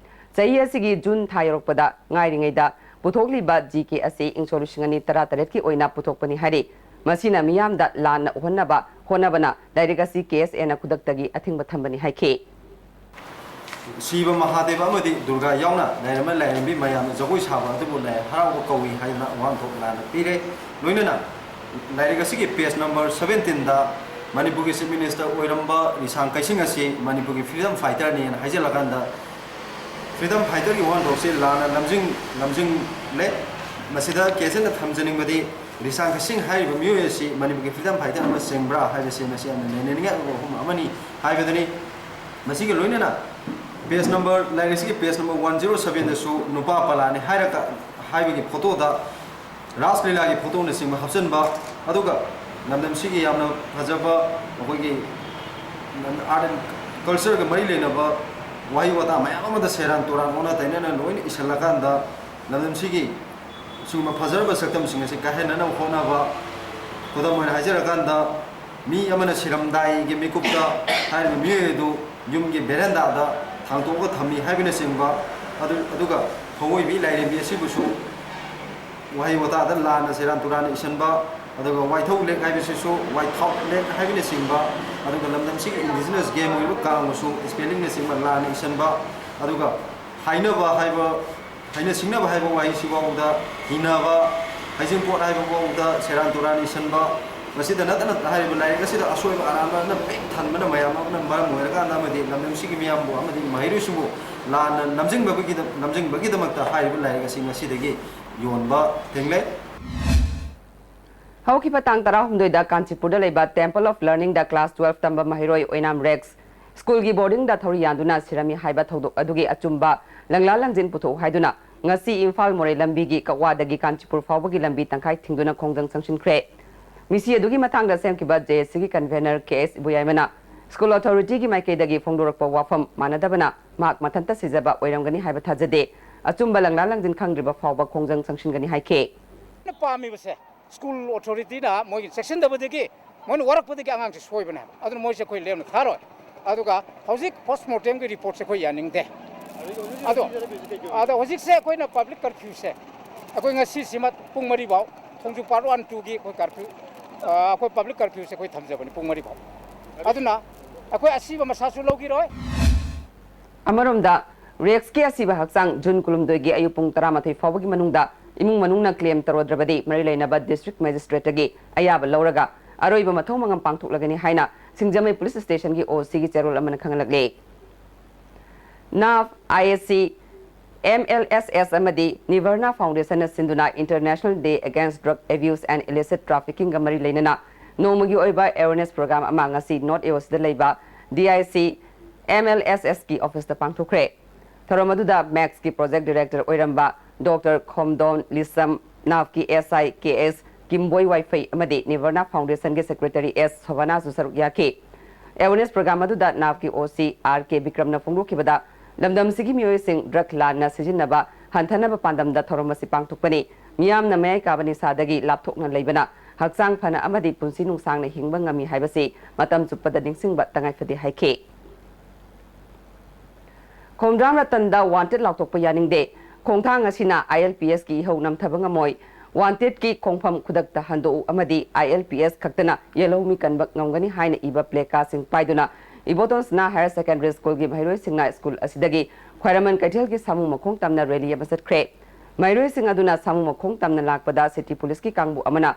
ꯆꯍꯤ ꯑꯁꯤꯒꯤ ꯖꯨꯟ ꯊꯥ ꯌꯧꯔꯛꯄꯗ ꯉꯥꯏꯔꯤꯉꯩꯗ ꯄꯨꯊꯣꯛꯂꯤꯕ ꯖꯤ ꯀꯦ ꯑꯁꯤ ꯏꯪ ꯁꯣꯛ ꯂꯤꯁꯤꯡ ꯑꯅꯤ ꯇꯔꯥꯇꯔꯦꯠꯀꯤ ꯑꯣꯏꯅ ꯄꯨꯊꯣꯛꯄꯅꯤ ꯍꯥꯏꯔꯤ꯫ ꯃꯁꯤꯅ ꯃꯤꯌꯥꯝꯗ ꯂꯥꯟꯅ ꯎꯍꯟꯅꯕ ꯍꯣꯠꯅꯕꯅ ꯂꯥꯏꯔꯤꯛ ꯑꯁꯤ ꯀꯦ ꯑꯦꯁ ꯑꯦꯅ ꯈꯨꯗꯛꯇꯒꯤ ꯑꯊꯤꯡꯕ ꯊꯝꯕꯅꯤ ꯍꯥꯏꯈꯤ꯫ ꯁꯤꯕ ꯃꯍꯥꯗꯦꯕ ꯑꯃꯗꯤ ꯗꯨꯔꯒꯥ ꯌꯥꯎꯅ ꯂꯥꯏꯔꯦꯝꯕ ꯂꯥꯏꯔꯦꯝꯕꯤ ꯃꯌꯥꯝꯅ ꯖꯒꯣꯏ ꯁꯥꯕ ꯑꯗꯨꯕꯨ ꯂꯥꯏ ꯍꯔꯥꯎꯕ ꯀꯧꯏ ꯍꯥꯏꯗꯅ ꯋꯥꯍꯟꯊꯣꯛ ꯂꯥꯟꯅ ꯄꯤꯔꯦ꯫ ꯂꯣꯏꯅꯅ ꯂꯥꯏꯔꯤꯛ ꯑꯁꯤꯒꯤ ꯄꯦꯖ ꯅꯝꯕꯔ ꯁꯕꯦꯟꯇꯤꯟꯗ ꯃꯅꯤꯄꯨꯔꯒꯤ ꯆꯤꯐ ꯃꯤꯅꯤꯁꯇꯔ ꯑꯣꯏꯔꯝꯕ ꯔꯤꯁꯥꯡ ꯀꯩꯁꯤꯡ ꯑꯁꯤ ꯃꯅꯤꯄꯨꯔꯒꯤ ꯐ꯭ꯔꯤꯗꯝ ꯐꯥꯏꯇꯔꯅꯦꯅ ꯍꯥꯏꯖꯤꯜꯂꯀꯥꯟꯗ ꯐ꯭ꯔꯤꯗꯝ ꯐꯥꯏꯇꯔꯒꯤ ꯋꯥꯍꯟꯊꯣꯛꯁꯤ ꯂꯥꯟꯅ ꯂꯝꯖꯤꯡ ꯂꯝꯖꯤꯡꯂꯦ꯫ ꯃꯁꯤꯗ ꯀꯦꯁꯟꯅ ꯊꯝꯖꯅꯤꯡꯕꯗꯤ ꯔꯤꯁꯥꯡ ꯀꯩꯁꯤꯡ ꯍꯥꯏꯔꯤꯕ ꯃꯤꯑꯣꯏ ꯑꯁꯤ ꯃꯅꯤꯄꯨꯔꯒꯤ ꯐ꯭ꯔꯤꯗꯝ ꯐꯥꯏꯇꯔ ꯑꯃ ꯆꯤꯡꯕ꯭ꯔꯥ ꯍꯥꯏꯕꯁꯤ ꯃꯁꯤ ꯌꯥꯝꯅ ꯅꯩꯅꯅꯤꯡꯉꯥꯏ ꯑꯣꯏꯕ ꯋꯥꯐꯝ ꯑꯃꯅꯤ ꯍꯥꯏꯕꯗꯨꯅꯤ꯫ ꯃꯁꯤꯒ ꯂꯣꯏꯅꯅ ꯄꯦꯖ ꯅꯝꯕꯔ ꯂꯥꯏꯔꯤꯛꯁꯤꯒꯤ ꯄꯦꯖ ꯅꯝꯕꯔ ꯋꯥꯟ ꯖꯤꯔꯣ ꯁꯕꯦꯟꯗꯁꯨ ꯅꯨꯄꯥ ꯄꯂꯥꯅꯤ ꯍꯥꯏꯔꯒ ꯍꯥꯏꯕꯒꯤ ꯐꯣꯇꯣꯗ ꯔꯥꯁ ꯂꯤꯂꯥꯒꯤ ꯐꯣꯇꯣꯅꯆꯤꯡꯕ ꯍꯥꯞꯆꯤꯟꯕ, ꯑꯗꯨꯒ ꯂꯝꯗꯝꯁꯤꯒꯤ ꯌꯥꯝꯅ ꯐꯖꯕ ꯑꯩꯈꯣꯏꯒꯤ ꯑꯥꯔꯠ ꯑꯦꯟ ꯀꯜꯆꯔꯒ ꯃꯔꯤ ꯂꯩꯅꯕ ꯋꯥꯍꯩ ꯋꯥꯇꯥ ꯃꯌꯥꯝ ꯑꯃꯗ ꯁꯦꯔꯥꯟ ꯇꯨꯔꯥꯟ ꯑꯣꯟꯅ ꯇꯩꯅꯅ ꯂꯣꯏꯅ ꯏꯁꯤꯜꯂꯀꯥꯟꯗ ꯂꯝꯗꯝꯁꯤꯒꯤ ꯁꯤꯒꯨꯝꯕ ꯐꯖꯔꯕ ꯁꯛꯇꯝꯁꯤꯡ ꯑꯁꯤ ꯀꯥꯏꯍꯟꯅꯅꯕ ꯍꯣꯠꯅꯕ, ꯈꯨꯗꯝ ꯑꯣꯏꯅ ꯍꯥꯏꯖꯔꯀꯥꯟꯗ ꯃꯤ ꯑꯃꯅ ꯁꯤꯔꯝꯗꯥꯏꯒꯤ ꯃꯤꯀꯨꯞꯇ ꯍꯥꯏꯔꯤꯕ ꯃꯤꯑꯣꯏ ꯑꯗꯨ ꯌꯨꯝꯒꯤ ꯕꯦꯔꯦꯟꯗꯥꯗ ꯊꯥꯡꯇꯣꯛꯑꯒ ꯊꯝꯃꯤ ꯍꯥꯏꯕꯅꯆꯤꯡꯕ, ꯑꯗꯨ ꯑꯗꯨꯒ ꯐꯧꯑꯣꯏꯕꯤ ꯂꯥꯏꯔꯦꯝꯕꯤ ꯑꯁꯤꯕꯨꯁꯨ ꯋꯥꯍꯩ ꯋꯥꯇꯥꯗ ꯂꯥꯟꯅ ꯁꯦꯔꯥꯟ ꯇꯨꯔꯥꯟꯅ ꯏꯁꯤꯟꯕ, ꯑꯗꯨꯒ ꯋꯥꯏꯊꯧ ꯂꯦꯛ ꯍꯥꯏꯕꯁꯤꯁꯨ ꯋꯥꯏꯊꯥꯎ ꯂꯦꯛ ꯍꯥꯏꯕꯅꯆꯤꯡꯕ, ꯑꯗꯨꯒ ꯂꯝꯗꯝꯁꯤꯒꯤ ꯏꯟꯗꯤꯖꯤꯅꯁ ꯒꯦꯝ ꯑꯣꯏꯔꯤꯕ ꯀꯥꯡꯕꯨꯁꯨ ꯏꯁꯄꯦꯂꯤꯡꯅꯆꯤꯡꯕ ꯂꯥꯟꯅ ꯏꯁꯤꯟꯕ, ꯑꯗꯨꯒ ꯍꯥꯏꯅꯕ ꯍꯥꯏꯕ ꯍꯥꯏꯅ ꯁꯤꯡꯅꯕ ꯍꯥꯏꯕ ꯋꯥꯍꯩꯁꯤꯐꯥꯎꯗ ꯍꯤꯅꯕ, ꯍꯩꯖꯤꯡꯄꯣꯠ ꯍꯥꯏꯕꯐꯥꯎꯗ ꯁꯦꯔꯥꯟ ꯇꯨꯔꯥꯟ ꯏꯁꯤꯟꯕ, ꯃꯁꯤꯗ ꯅꯠꯇꯅ ꯍꯥꯏꯔꯤꯕ ꯂꯥꯏꯔꯤꯛ ꯑꯁꯤꯗ ꯑꯁꯣꯏꯕ ꯑꯔꯥꯟꯕꯅ ꯄꯤꯛ ꯊꯟꯕꯅ ꯃꯌꯥꯝ ꯑꯃꯅ ꯃꯔꯝ ꯑꯣꯏꯔꯀꯥꯟꯗ ꯑꯃꯗꯤ ꯂꯝꯗꯝꯁꯤꯒꯤ ꯃꯤꯌꯥꯝꯕꯨ ꯑꯃꯗꯤ ꯃꯍꯩꯔꯣꯏꯁꯤꯡꯕꯨ ꯂꯥꯟꯅ ꯅꯝꯖꯤꯟꯕꯒꯤꯗ-, ꯅꯝꯖꯤꯟꯕꯒꯤꯗꯃꯛꯇ ꯍꯥꯏꯔꯤꯕ ꯂꯥꯏꯔꯤꯛ ꯑꯁꯤ ꯉꯁꯤꯗꯒꯤ ꯌꯣꯟꯕ ꯊꯤꯡꯂꯦ꯫ ꯍꯧꯈꯤꯕ ꯇꯥꯡ ꯇꯔꯥꯍꯨꯝꯗꯣꯏꯗ ꯀꯥꯟꯆꯤꯄꯨꯔꯗ ꯂꯩꯕ Temple of Learningꯗ class twelve ꯇꯝꯕ ꯃꯍꯩꯔꯣꯏ ꯑꯣꯏꯅꯥꯝ ꯔꯦꯛꯁ ꯁ꯭ꯀꯨꯜꯒꯤ ꯕꯣꯔꯗꯤꯡꯗ ꯊꯧꯔꯤ ꯌꯥꯟꯗꯨꯅ ꯁꯤꯔꯝꯃꯤ ꯍꯥꯏꯕ ꯊꯧꯗꯣꯛ ꯑꯗꯨꯒꯤ ꯑꯆꯨꯝꯕ ꯂꯪꯂꯥ ꯂꯪꯖꯤꯟ ꯄꯨꯊꯣꯛꯎ ꯍꯥꯏꯗꯨꯅ ꯉꯁꯤ ꯏꯝꯐꯥꯜ ꯃꯣꯔꯦ ꯂꯝꯕꯤꯒꯤ ꯀꯛꯋꯥꯗꯒꯤ ꯀꯥꯟꯆꯤꯄꯨꯔ ꯐꯥꯎꯕꯒꯤ ꯂꯝꯕꯤ ꯇꯪꯈꯥꯏ ꯊꯤꯡꯗꯨꯅ ꯈꯣꯡꯖꯪ ꯆꯪꯁꯤꯟꯈ꯭ꯔꯦ꯫ ꯃꯤꯁꯤ ꯑꯗꯨꯒꯤ ꯃꯇꯥꯡꯗ ꯁꯦꯝꯈꯤꯕ JACꯒꯤ convener ꯀꯦ ꯑꯦꯁ ꯏꯕꯣꯌꯥꯏꯃꯅ school authorityꯒꯤ ꯃꯥꯏꯀꯩꯗꯒꯤ ꯐꯣꯡꯗꯣꯔꯛꯄ ꯋꯥꯐꯝ ꯃꯥꯟꯅꯗꯕꯅ ꯃꯍꯥꯛ ꯃꯊꯟꯇ ꯁꯤꯖꯕ ꯑꯣꯏꯔꯝꯒꯅꯤ ꯍꯥꯏꯕ ꯊꯥꯖꯗꯦ꯫ ꯑꯆꯨꯝꯕ ꯂꯪꯂꯥ ꯂꯪꯖꯤꯟ ꯈꯪꯗ꯭ꯔꯤꯕ ꯐꯥꯎꯕ ꯈꯣꯡꯖꯪ ꯆꯪꯁꯤꯟꯒꯅꯤ ꯍꯥꯏꯈꯤ꯫ ꯄꯥꯝꯃꯤꯕꯁꯦ ꯁ꯭ꯀꯨꯜ ꯑꯣꯊꯣꯔꯤꯇꯤꯅ ꯃꯣꯏꯒꯤ ꯆꯦꯛꯁꯤꯟꯗꯕꯗꯒꯤ ꯃꯣꯏꯅ ꯋꯥꯔꯛꯄꯗꯒꯤ ꯑꯉꯥꯡꯁꯦ ꯁꯣꯏꯕꯅꯦ ꯍꯥꯏꯕ꯫ ꯑꯗꯨꯅ ꯃꯣꯏꯁꯦ ꯑꯩꯈꯣꯏ ꯂꯦꯝꯅ ꯊꯥꯔꯣꯏ꯫ ꯑꯗꯨꯒ ꯍꯧꯖꯤꯛ ꯄꯣꯁ ꯃꯣꯔꯇꯦꯝꯒꯤ ꯔꯤꯄꯣꯔꯠꯁꯦ ꯑꯩꯈꯣꯏ ꯌꯥꯅꯤꯡꯗꯦ꯫ ꯑꯗꯣ ꯑꯗꯣ ꯍꯧꯖꯤꯛꯁꯦ ꯑꯩꯈꯣꯏꯅ ꯄꯕ꯭ꯂꯤꯛ ꯀꯔꯐ꯭ꯌꯨꯁꯦ ꯑꯩꯈꯣꯏ ꯉꯁꯤꯁꯤꯃ ꯄꯨꯡ ꯃꯔꯤꯐꯥꯎ ꯈꯣꯡꯖꯨ ꯄꯥꯔꯠ ꯋꯥꯟ ꯇꯨꯒꯤ ꯑꯩꯈꯣꯏ ꯀꯔꯐ꯭ꯌꯨ ꯑꯩꯈꯣꯏ ꯄꯕ꯭ꯂꯤꯛ ꯀꯔꯐ꯭ꯌꯨꯁꯦ ꯑꯩꯈꯣꯏ ꯊꯝꯖꯕꯅꯤ ꯄꯨꯡ ꯃꯔꯤꯐꯥꯎ꯫ ꯑꯗꯨꯅ ꯑꯩꯈꯣꯏ ꯑꯁꯤꯕ ꯃꯁꯥꯁꯨ ꯂꯧꯈꯤꯔꯣꯏ꯫ ꯑꯃꯔꯣꯝꯗ ꯔꯦꯛꯁꯀꯤ ꯑꯁꯤꯕ ꯍꯛꯆꯥꯡ ꯖꯨꯟ ꯀꯨꯟꯍꯨꯝꯗꯣꯏꯒꯤ ꯑꯌꯨꯛ ꯄꯨꯡ ꯇꯔꯥꯃꯥꯊꯣꯏ ꯐꯥꯎꯕꯒꯤ ꯃꯅꯨꯡꯗ ꯏꯃꯨꯡ ꯃꯅꯨꯡꯅ claim ꯇꯧꯔꯗ꯭ꯔꯕꯗꯤ ꯃꯔꯤ ꯂꯩꯅꯕ district magistrateꯇꯒꯤ ꯑꯌꯥꯕ ꯂꯧꯔꯒ ꯑꯔꯣꯏꯕ ꯃꯊꯧ ꯃꯉꯝ ꯄꯥꯡꯊꯣꯛꯂꯒꯅꯤ ꯍꯥꯏꯅ ꯁꯤꯡꯖꯃꯩ police stationꯒꯤ OCꯒꯤ ꯆꯦꯔꯣꯜ ꯑꯃꯅ ꯈꯪꯍꯜꯂꯛꯂꯤ꯫ NAFH, IAC, MLSS ꯑꯃꯗꯤ Nivarna Foundationꯅ ꯁꯤꯟꯗꯨꯅ International Day Against Drug Abuse and Illicit Traffickingꯒ ꯃꯔꯤ ꯂꯩꯅꯅ ꯅꯣꯡꯃꯒꯤ ꯑꯣꯏꯕ awareness program ꯑꯃ ꯉꯁꯤ North AOCꯗ ꯂꯩꯕ DIC MLSSꯀꯤ officeꯇ ꯄꯥꯡꯊꯣꯛꯈ꯭ꯔꯦ꯫ ꯊꯧꯔꯝ ꯑꯗꯨꯗ ꯃꯦꯛꯁꯀꯤ project director ꯑꯣꯏꯔꯝꯕ ꯗꯣꯛꯇꯔ ꯈꯣꯝꯗꯣꯟ ꯂꯤꯁꯝ, NAFHꯀꯤ SI ꯀꯦ ꯑꯦꯁ ꯀꯤꯝꯕꯣꯏ ꯋꯥꯏꯐꯩ ꯑꯃꯗꯤ Nivarna Foundationꯒꯤ secretary ꯑꯦꯁ ꯁꯣꯚꯥꯅꯥꯁꯨ ꯁꯔꯨꯛ ꯌꯥꯈꯤ꯫ Awareness program ꯑꯗꯨꯗ NAFHꯀꯤ OC R K ꯕꯤꯀ꯭ꯔꯝꯅ ꯐꯣꯡꯗꯣꯛꯈꯤꯕꯗ, ꯂꯝꯗꯝꯁꯤꯒꯤ ꯃꯤꯑꯣꯏꯁꯤꯡ drug ꯂꯥꯟꯅ ꯁꯤꯖꯤꯟꯅꯕ ꯍꯟꯊꯅꯕ ꯄꯥꯟꯗꯝꯗ ꯊꯧꯔꯝ ꯑꯁꯤ ꯄꯥꯡꯊꯣꯛꯄꯅꯤ꯫ ꯃꯤꯌꯥꯝꯅ ꯃꯌꯥꯏ ꯀꯥꯕ ꯅꯤꯁꯥꯗꯒꯤ ꯂꯥꯞꯊꯣꯛꯅ ꯂꯩꯕꯅ ꯍꯛꯆꯥꯡ ꯐꯅ ꯑꯃꯗꯤ ꯄꯨꯟꯁꯤ ꯅꯨꯡꯁꯥꯡꯅ ꯍꯤꯡꯕ ꯉꯝꯃꯤ ꯍꯥꯏꯕꯁꯤ ꯃꯇꯝ ꯆꯨꯞꯄꯗ ꯅꯤꯡꯁꯤꯡꯕ ꯇꯉꯥꯏꯐꯗꯦ ꯍꯥꯏꯈꯤ꯫ ꯈꯣꯡꯗ꯭ꯔꯥꯝ ꯔꯇꯟꯗ wanted ꯂꯥꯎꯊꯣꯛꯄ ꯌꯥꯅꯤꯡꯗꯦ꯫ ꯈꯣꯡꯊꯥꯡ ꯑꯁꯤꯅ ILPSꯀꯤ ꯏꯍꯧ ꯅꯝꯊꯕ ꯉꯝꯃꯣꯏ꯫ Wantedꯀꯤ ꯈꯣꯡꯐꯝ ꯈꯨꯗꯛꯇ ꯍꯟꯗꯣꯛꯎ ꯑꯃꯗꯤ ILPS ꯈꯛꯇꯅ ꯌꯦꯜꯍꯧꯃꯤ ꯀꯟꯕ ꯉꯝꯒꯅꯤ ꯍꯥꯏꯅ ꯏꯕ placardꯁꯤꯡ ꯄꯥꯏꯗꯨꯅ ꯏꯕꯣꯇꯣꯟ ꯁꯅꯥ Higher Secondary Schoolꯒꯤ ꯃꯍꯩꯔꯣꯏꯁꯤꯡꯅ ꯁ꯭ꯀꯨꯜ ꯑꯁꯤꯗꯒꯤ ꯈ꯭ꯋꯥꯏꯔꯝꯕꯟ ꯀꯩꯊꯦꯜꯒꯤ ꯁꯥꯃꯨ ꯃꯈꯣꯡ ꯇꯝꯅ rally ꯑꯃ ꯆꯠꯈ꯭ꯔꯦ꯫ ꯃꯍꯩꯔꯣꯏꯁꯤꯡ ꯑꯗꯨꯅ ꯁꯥꯃꯨ ꯃꯈꯣꯡ ꯇꯝꯅ ꯂꯥꯛꯄꯗ city policeꯀꯤ ꯀꯥꯡꯕꯨ ꯑꯃꯅ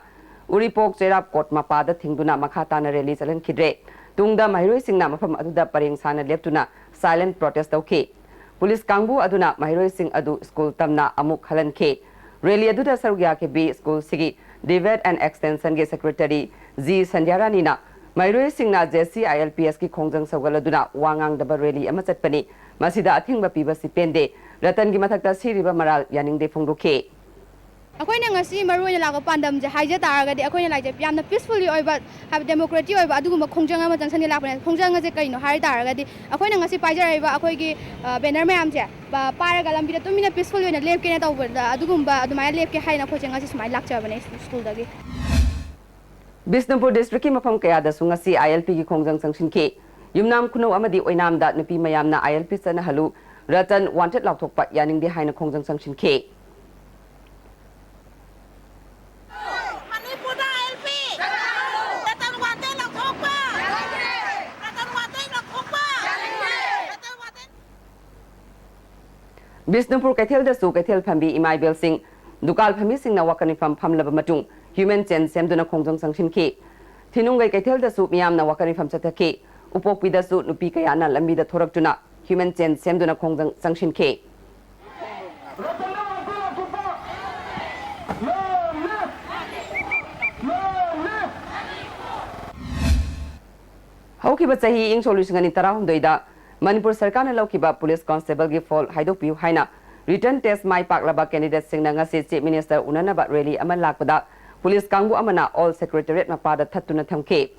ꯎꯔꯤꯄꯣꯛ ꯆꯩꯔꯥꯞꯀꯣꯠ ꯃꯄꯥꯗ ꯊꯤꯡꯗꯨꯅ ꯃꯈꯥ ꯇꯥꯅ ꯔꯦꯂꯤ ꯆꯠꯍꯟꯈꯤꯗ꯭ꯔꯦ꯫ ꯇꯨꯡꯗ ꯃꯍꯩꯔꯣꯏꯁꯤꯡꯅ ꯃꯐꯝ ꯑꯗꯨꯗ ꯄꯔꯦꯡ ꯁꯥꯅ ꯂꯦꯞꯇꯨꯅ ꯁꯥꯏꯂꯦꯟ ꯄ꯭ꯔꯣꯇꯦꯁ ꯇꯧꯈꯤ꯫ ꯄꯨꯂꯤꯁ ꯀꯥꯡꯕꯨ ꯑꯗꯨꯅ ꯃꯍꯩꯔꯣꯏꯁꯤꯡ ꯑꯗꯨ ꯁ꯭ꯀꯨꯜ ꯇꯝꯅ ꯑꯃꯨꯛ ꯍꯜꯍꯟꯈꯤ꯫ ꯔꯦꯂꯤ ꯑꯗꯨꯗ ꯁꯔꯨꯛ ꯌꯥꯈꯤꯕꯤ ꯁ꯭ꯀꯨꯜꯁꯤꯒꯤ ꯗꯤꯕꯦꯠ ꯑꯦꯟ ꯑꯦꯛꯁꯇꯦꯟꯁꯟꯒꯤ ꯁꯦꯀ꯭ꯔꯦꯇꯔꯤ ꯖꯤ ꯁꯟꯙ꯭ꯌꯥꯔꯥꯅꯤꯅ ꯃꯍꯩꯔꯣꯏꯁꯤꯡꯅ J C I L P ꯑꯦꯁꯀꯤ ꯈꯣꯡꯖꯪ ꯁꯧꯒꯠꯂꯗꯨꯅ ꯋꯥ ꯉꯥꯡꯗꯕ ꯔꯦꯂꯤ ꯑꯃ ꯆꯠꯄꯅꯤ꯫ ꯃꯁꯤꯗ ꯑꯊꯤꯡꯕ ꯄꯤꯕꯁꯤ ꯄꯦꯟꯗꯦ꯫ ꯔꯇꯟꯒꯤ ꯃꯊꯛꯇ ꯁꯤꯔꯤꯕ ꯃꯔꯥꯜ ꯌꯥꯅꯤꯡꯗꯦ ꯐꯣꯡꯗꯣꯛꯈꯤ꯫ ꯑꯩꯈꯣꯏꯅ ꯉꯁꯤ ꯃꯔꯨ ꯑꯣꯏꯅ ꯂꯥꯛꯄ ꯄꯥꯟꯗꯝꯁꯦ ꯍꯥꯏꯖ ꯇꯥꯔꯒꯗꯤ, ꯑꯩꯈꯣꯏꯅ ꯂꯥꯛꯏꯁꯦ ꯌꯥꯝꯅ ꯄꯤꯁꯐꯨꯜꯂꯤ ꯑꯣꯏꯕ, ꯍꯥꯏꯕꯗꯤ ꯗꯦꯃꯣꯀ꯭ꯔꯦꯇꯤꯛ ꯑꯣꯏꯕ ꯑꯗꯨꯒꯨꯝꯕ ꯈꯣꯡꯖꯪ ꯑꯃ ꯆꯪꯁꯟꯒꯦ ꯂꯥꯛꯄꯅꯦ꯫ ꯈꯣꯡꯖꯪ ꯑꯁꯦ ꯀꯩꯅꯣ ꯍꯥꯏ ꯇꯥꯔꯒꯗꯤ, ꯑꯩꯈꯣꯏꯅ ꯉꯁꯤ ꯄꯥꯏꯖꯔꯛꯏꯕ ꯑꯩꯈꯣꯏꯒꯤ, ꯑ, ꯕꯦꯅꯔ ꯃꯌꯥꯝꯁꯦ ꯄ-, ꯄꯥꯏꯔꯒ ꯂꯝꯕꯤꯗ ꯇꯨꯃꯤꯟꯅ ꯄꯤꯁꯐꯨꯜ ꯑꯣꯏꯅ ꯂꯦꯞꯀꯦꯅ ꯇꯧꯕꯗ, ꯑꯗꯨꯒꯨꯝꯕ ꯑꯗꯨꯃꯥꯏꯅ ꯂꯦꯞꯀꯦ ꯍꯥꯏꯅ ꯑꯩꯈꯣꯏꯁꯦ ꯉꯁꯤ ꯁꯨꯃꯥꯏꯅ ꯂꯥꯛꯆꯕꯅꯦ ꯁ꯭ꯀꯨꯜꯗꯒꯤ꯫ ꯕꯤꯁꯅꯨꯄꯨꯔ ꯗꯤꯁꯇ꯭ꯔꯤꯛꯀꯤ ꯃꯐꯝ ꯀꯌꯥꯗꯁꯨ ꯉꯁꯤ ꯑꯥꯏ ꯑꯦꯜ ꯄꯤꯒꯤ ꯈꯣꯡꯖꯪ ꯆꯪꯁꯤꯟꯈꯤ꯫ ꯌꯨꯝꯅꯥꯝ ꯈꯨꯅꯧ ꯑꯃꯗꯤ ꯑꯣꯏꯅꯥꯝꯗ ꯅꯨꯄꯤ ꯃꯌꯥꯝꯅ ꯑꯥꯏ ꯑꯦꯜ ꯄꯤ ꯆꯠꯅꯍꯜꯂꯨ, ꯔꯇꯟ ꯋꯥꯟꯇꯦꯗ ꯂꯥꯎꯊꯣꯛꯄ ꯌꯥꯅꯤꯡꯗꯦ ꯍꯥꯏꯅ ꯈꯣꯡꯖꯪ ꯆꯪꯁꯤꯟꯈꯤ꯫ ꯃꯅꯤꯄꯨꯔꯗ ꯑꯥꯏ ꯑꯦꯜ ꯄꯤ! ꯔꯇꯟ ꯋꯥꯟꯇꯦꯗ ꯂꯧꯊꯣꯛꯄ! ꯔꯇꯟ ꯋꯥꯟꯇꯦꯗ ꯂꯧꯊꯣꯛꯄ! ꯔꯇꯟ ꯋꯥꯟꯇꯦꯗ! ꯕꯤꯁꯅꯨꯄꯨꯔ ꯀꯩꯊꯦꯜꯗꯁꯨ ꯀꯩꯊꯦꯜ ꯐꯝꯕꯤ ꯏꯃꯥ ꯏꯕꯦꯜꯁꯤꯡ, ꯗꯨꯀꯥꯟ ꯐꯝꯕꯤꯁꯤꯡꯅ ꯋꯥꯀꯠ ꯃꯤꯐꯝ ꯐꯝꯂꯕ ꯃꯇꯨꯡ ꯍ꯭ꯌꯨꯃꯦꯟ ꯆꯦꯟ ꯁꯦꯝꯗꯨꯅ ꯈꯣꯡꯖꯪ ꯆꯪꯁꯤꯟꯈꯤ꯫ ꯊꯤꯅꯨꯡꯒꯩ ꯀꯩꯊꯦꯜꯗꯁꯨ ꯃꯤꯌꯥꯝꯅ ꯋꯥꯀꯠ ꯃꯤꯐꯝ ꯆꯠꯊꯈꯤ꯫ ꯎꯄꯣꯛꯄꯤꯗꯁꯨ ꯅꯨꯄꯤ ꯀꯌꯥꯅ ꯂꯝꯕꯤꯗ ꯊꯣꯔꯛꯇꯨꯅ ꯍ꯭ꯌꯨꯃꯦꯟ ꯆꯦꯟ ꯁꯦꯝꯗꯨꯅ ꯈꯣꯡꯖꯪ ꯆꯪꯁꯤꯟꯈꯤ꯫ ꯍꯧꯈꯤꯕ ꯆꯍꯤ ꯏꯪ ꯁꯣꯛ ꯂꯤꯁꯤꯡ ꯑꯅꯤ ꯇꯔꯥꯍꯨꯝꯗꯣꯏꯗ ꯃꯅꯤꯄꯨꯔ ꯁꯔꯀꯥꯔꯅ ꯂꯧꯈꯤꯕ ꯄꯨꯂꯤꯁ ꯀꯣꯟꯁꯇꯦꯕꯜꯒꯤ ꯐꯣꯜ ꯍꯥꯏꯗꯣꯛꯄꯤꯌꯨ ꯍꯥꯏꯅ ꯔꯤꯇꯟ ꯇꯦꯁ ꯃꯥꯏ ꯄꯥꯛꯂꯕ ꯀꯦꯟꯗꯤꯗꯦꯠꯁꯤꯡꯅ ꯉꯁꯤ ꯆꯤꯐ ꯃꯤꯅꯤꯁꯇꯔ ꯎꯅꯅꯕ ꯔꯦꯂꯤ ꯑꯃ ꯂꯥꯛꯄꯗ ꯄꯨꯂꯤꯁ ꯀꯥꯡꯕꯨ ꯑꯃꯅ ꯑꯣꯜ ꯁꯦꯀ꯭ꯔꯦꯇꯔꯤꯌꯦꯠ ꯃꯄꯥꯗ ꯊꯠꯇꯨꯅ ꯊꯝꯈꯤ꯫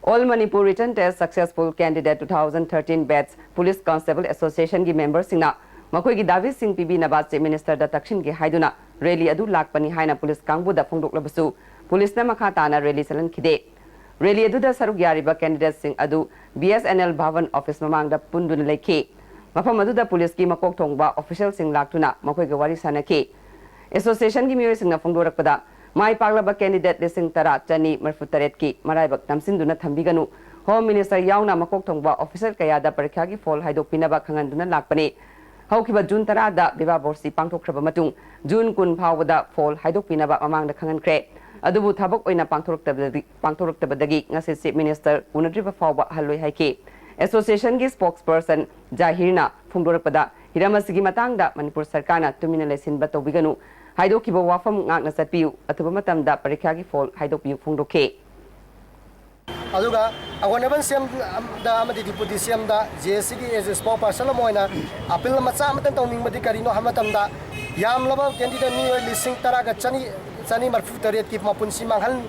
All Manipur Written Test Successful Candidate two thousand thirteen Batch Police Constable Associationꯒꯤ ꯃꯦꯝꯕꯔꯁꯤꯡꯅ ꯃꯈꯣꯏꯒꯤ ꯗꯥꯕꯤꯁꯤꯡ ꯄꯤꯕꯤꯅꯕ ꯆꯤꯐ ꯃꯤꯅꯤꯁꯇꯔꯗ ꯇꯛꯁꯤꯟꯒꯦ ꯍꯥꯏꯗꯨꯅ ꯔꯦꯂꯤ ꯑꯗꯨ ꯂꯥꯛꯄꯅꯤ ꯍꯥꯏꯅ ꯄꯨꯂꯤꯁ ꯀꯥꯡꯕꯨꯗ ꯐꯣꯡꯗꯣꯛꯂꯕꯁꯨ, ꯄꯨꯂꯤꯁꯅ ꯃꯈꯥ ꯇꯥꯅ ꯔꯦꯂꯤ ꯆꯠꯍꯟꯈꯤꯗꯦ꯫ ꯔꯦꯂꯤ ꯑꯗꯨꯗ ꯁꯔꯨꯛ ꯌꯥꯔꯤꯕ ꯀꯦꯟꯗꯤꯗꯦꯠꯁꯤꯡ ꯑꯗꯨ B S N L Bhavan office ꯃꯃꯥꯡꯗ ꯄꯨꯟꯗꯨꯅ ꯂꯩꯈꯤ꯫ ꯃꯐꯝ ꯑꯗꯨꯗ ꯄꯨꯂꯤꯁꯀꯤ ꯃꯀꯣꯛ ꯊꯣꯡꯕ ꯑꯣꯐꯤꯁꯤꯌꯦꯜꯁꯤꯡ ꯂꯥꯛꯇꯨꯅ ꯃꯈꯣꯏꯒ ꯋꯥꯔꯤ ꯁꯥꯅꯈꯤ꯫ ꯑꯦꯁꯣꯁꯤꯌꯦꯁꯟꯒꯤ ꯃꯤꯑꯣꯏꯁꯤꯡꯅ ꯐꯣꯡꯗꯣꯔꯛꯄꯗ, ꯃꯥꯏ ꯄꯥꯛꯂꯕ ꯀꯦꯟꯗꯤꯗꯦꯠ ꯂꯤꯁꯤꯡ ꯇꯔꯥ ꯆꯅꯤ ꯃꯔꯤꯐꯨ ꯇꯔꯦꯠꯀꯤ ꯃꯔꯥꯏꯕꯛ ꯅꯝꯁꯤꯟꯗꯨꯅ ꯊꯝꯕꯤꯒꯅꯨ꯫ ꯍꯣꯝ ꯃꯤꯅꯤꯁꯇꯔ ꯌꯥꯎꯅ ꯃꯀꯣꯛ ꯊꯣꯡꯕ ꯑꯣꯐꯤꯁꯤꯌꯦꯜ ꯀꯌꯥꯗ ꯄꯔꯤꯈ꯭ꯌꯥꯒꯤ ꯐꯣꯜ ꯍꯥꯏꯗꯣꯛꯄꯤꯅꯕ ꯈꯪꯍꯟꯗꯨꯅ ꯂꯥꯛꯄꯅꯤ꯫ ꯍꯧꯈꯤꯕ ꯖꯨꯟ ꯇꯔꯥꯗ ꯕꯤꯕꯥ ꯕꯣꯔꯁꯤ ꯄꯥꯡꯊꯣꯛꯈ꯭ꯔꯕ ꯃꯇꯨꯡ, ꯖꯨꯟ ꯀꯨꯟ ꯐꯥꯎꯕꯗ ꯐꯣꯜ ꯍꯥꯏꯗꯣꯛꯄꯤꯅꯕ ꯃꯃꯥꯡꯗ ꯈꯪꯍꯟꯈ꯭ꯔꯦ꯫ ꯑꯗꯨꯕꯨ ꯊꯕꯛ ꯑꯣꯏꯅ ꯄꯥꯡꯊꯣꯔꯛꯇꯕꯗꯒꯤ, ꯄꯥꯡꯊꯣꯔꯛꯇꯕꯗꯒꯤ ꯉꯁꯤ Chief Minister ꯎꯅꯗ꯭ꯔꯤꯕ ꯐꯥꯎꯕ ꯍꯜꯂꯣꯏ ꯍꯥꯏꯈꯤ꯫ Association ꯒꯤ spokesperson ꯖꯥꯍꯤꯔꯅ ꯐꯣꯡꯗꯣꯔꯛꯄꯗ, ꯍꯤꯔꯝ ꯑꯁꯤꯒꯤ ꯃꯇꯥꯡꯗ ꯃꯅꯤꯄꯨꯔ ꯁꯔꯀꯥꯔꯅ ꯇꯨꯃꯤꯟꯅ ꯂꯩꯁꯤꯟꯕ ꯇꯧꯕꯤꯒꯅꯨ, ꯍꯥꯏꯗꯣꯛꯈꯤꯕ ꯋꯥꯐꯝ ꯉꯥꯛꯅ ꯆꯠꯄꯤꯌꯨ, ꯑꯊꯨꯕ ꯃꯇꯝꯗ ꯄꯔꯤꯈ꯭ꯌꯥꯒꯤ ꯐꯣꯜ ꯍꯥꯏꯗꯣꯛꯄꯤꯌꯨ ꯐꯣꯡꯗꯣꯛꯈꯤ꯫ ꯑꯗꯨꯒ ꯑꯀꯣꯟ ꯑꯄꯟ ꯁꯤ ꯑꯦꯝꯗ ꯑꯃꯗꯤ Deputy ꯁꯤ ꯑꯦꯝꯗ ꯖꯦ ꯑꯦꯁ ꯁꯤꯒꯤ ꯑꯦꯖ ꯑꯦ spokesperson ꯑꯃ ꯑꯣꯏꯅ ꯑꯄꯤꯜ ꯃꯆꯥ ꯑꯃꯇꯪ ꯇꯧꯅꯤꯡꯕꯗꯤ ꯀꯔꯤꯅꯣ ꯍꯥꯏꯕ ꯃꯇꯝꯗ, ꯌꯥꯝꯂꯕ candidate ꯃꯤꯑꯣꯏ ꯂꯤꯁꯤꯡ ꯇꯔꯥꯒ ꯆꯅꯤ, ꯆꯅꯤ ꯃꯔꯤꯐꯨ ꯇꯔꯦꯠꯀꯤ ꯃꯄꯨꯟꯁꯤ ꯃꯥꯡꯍꯟ-,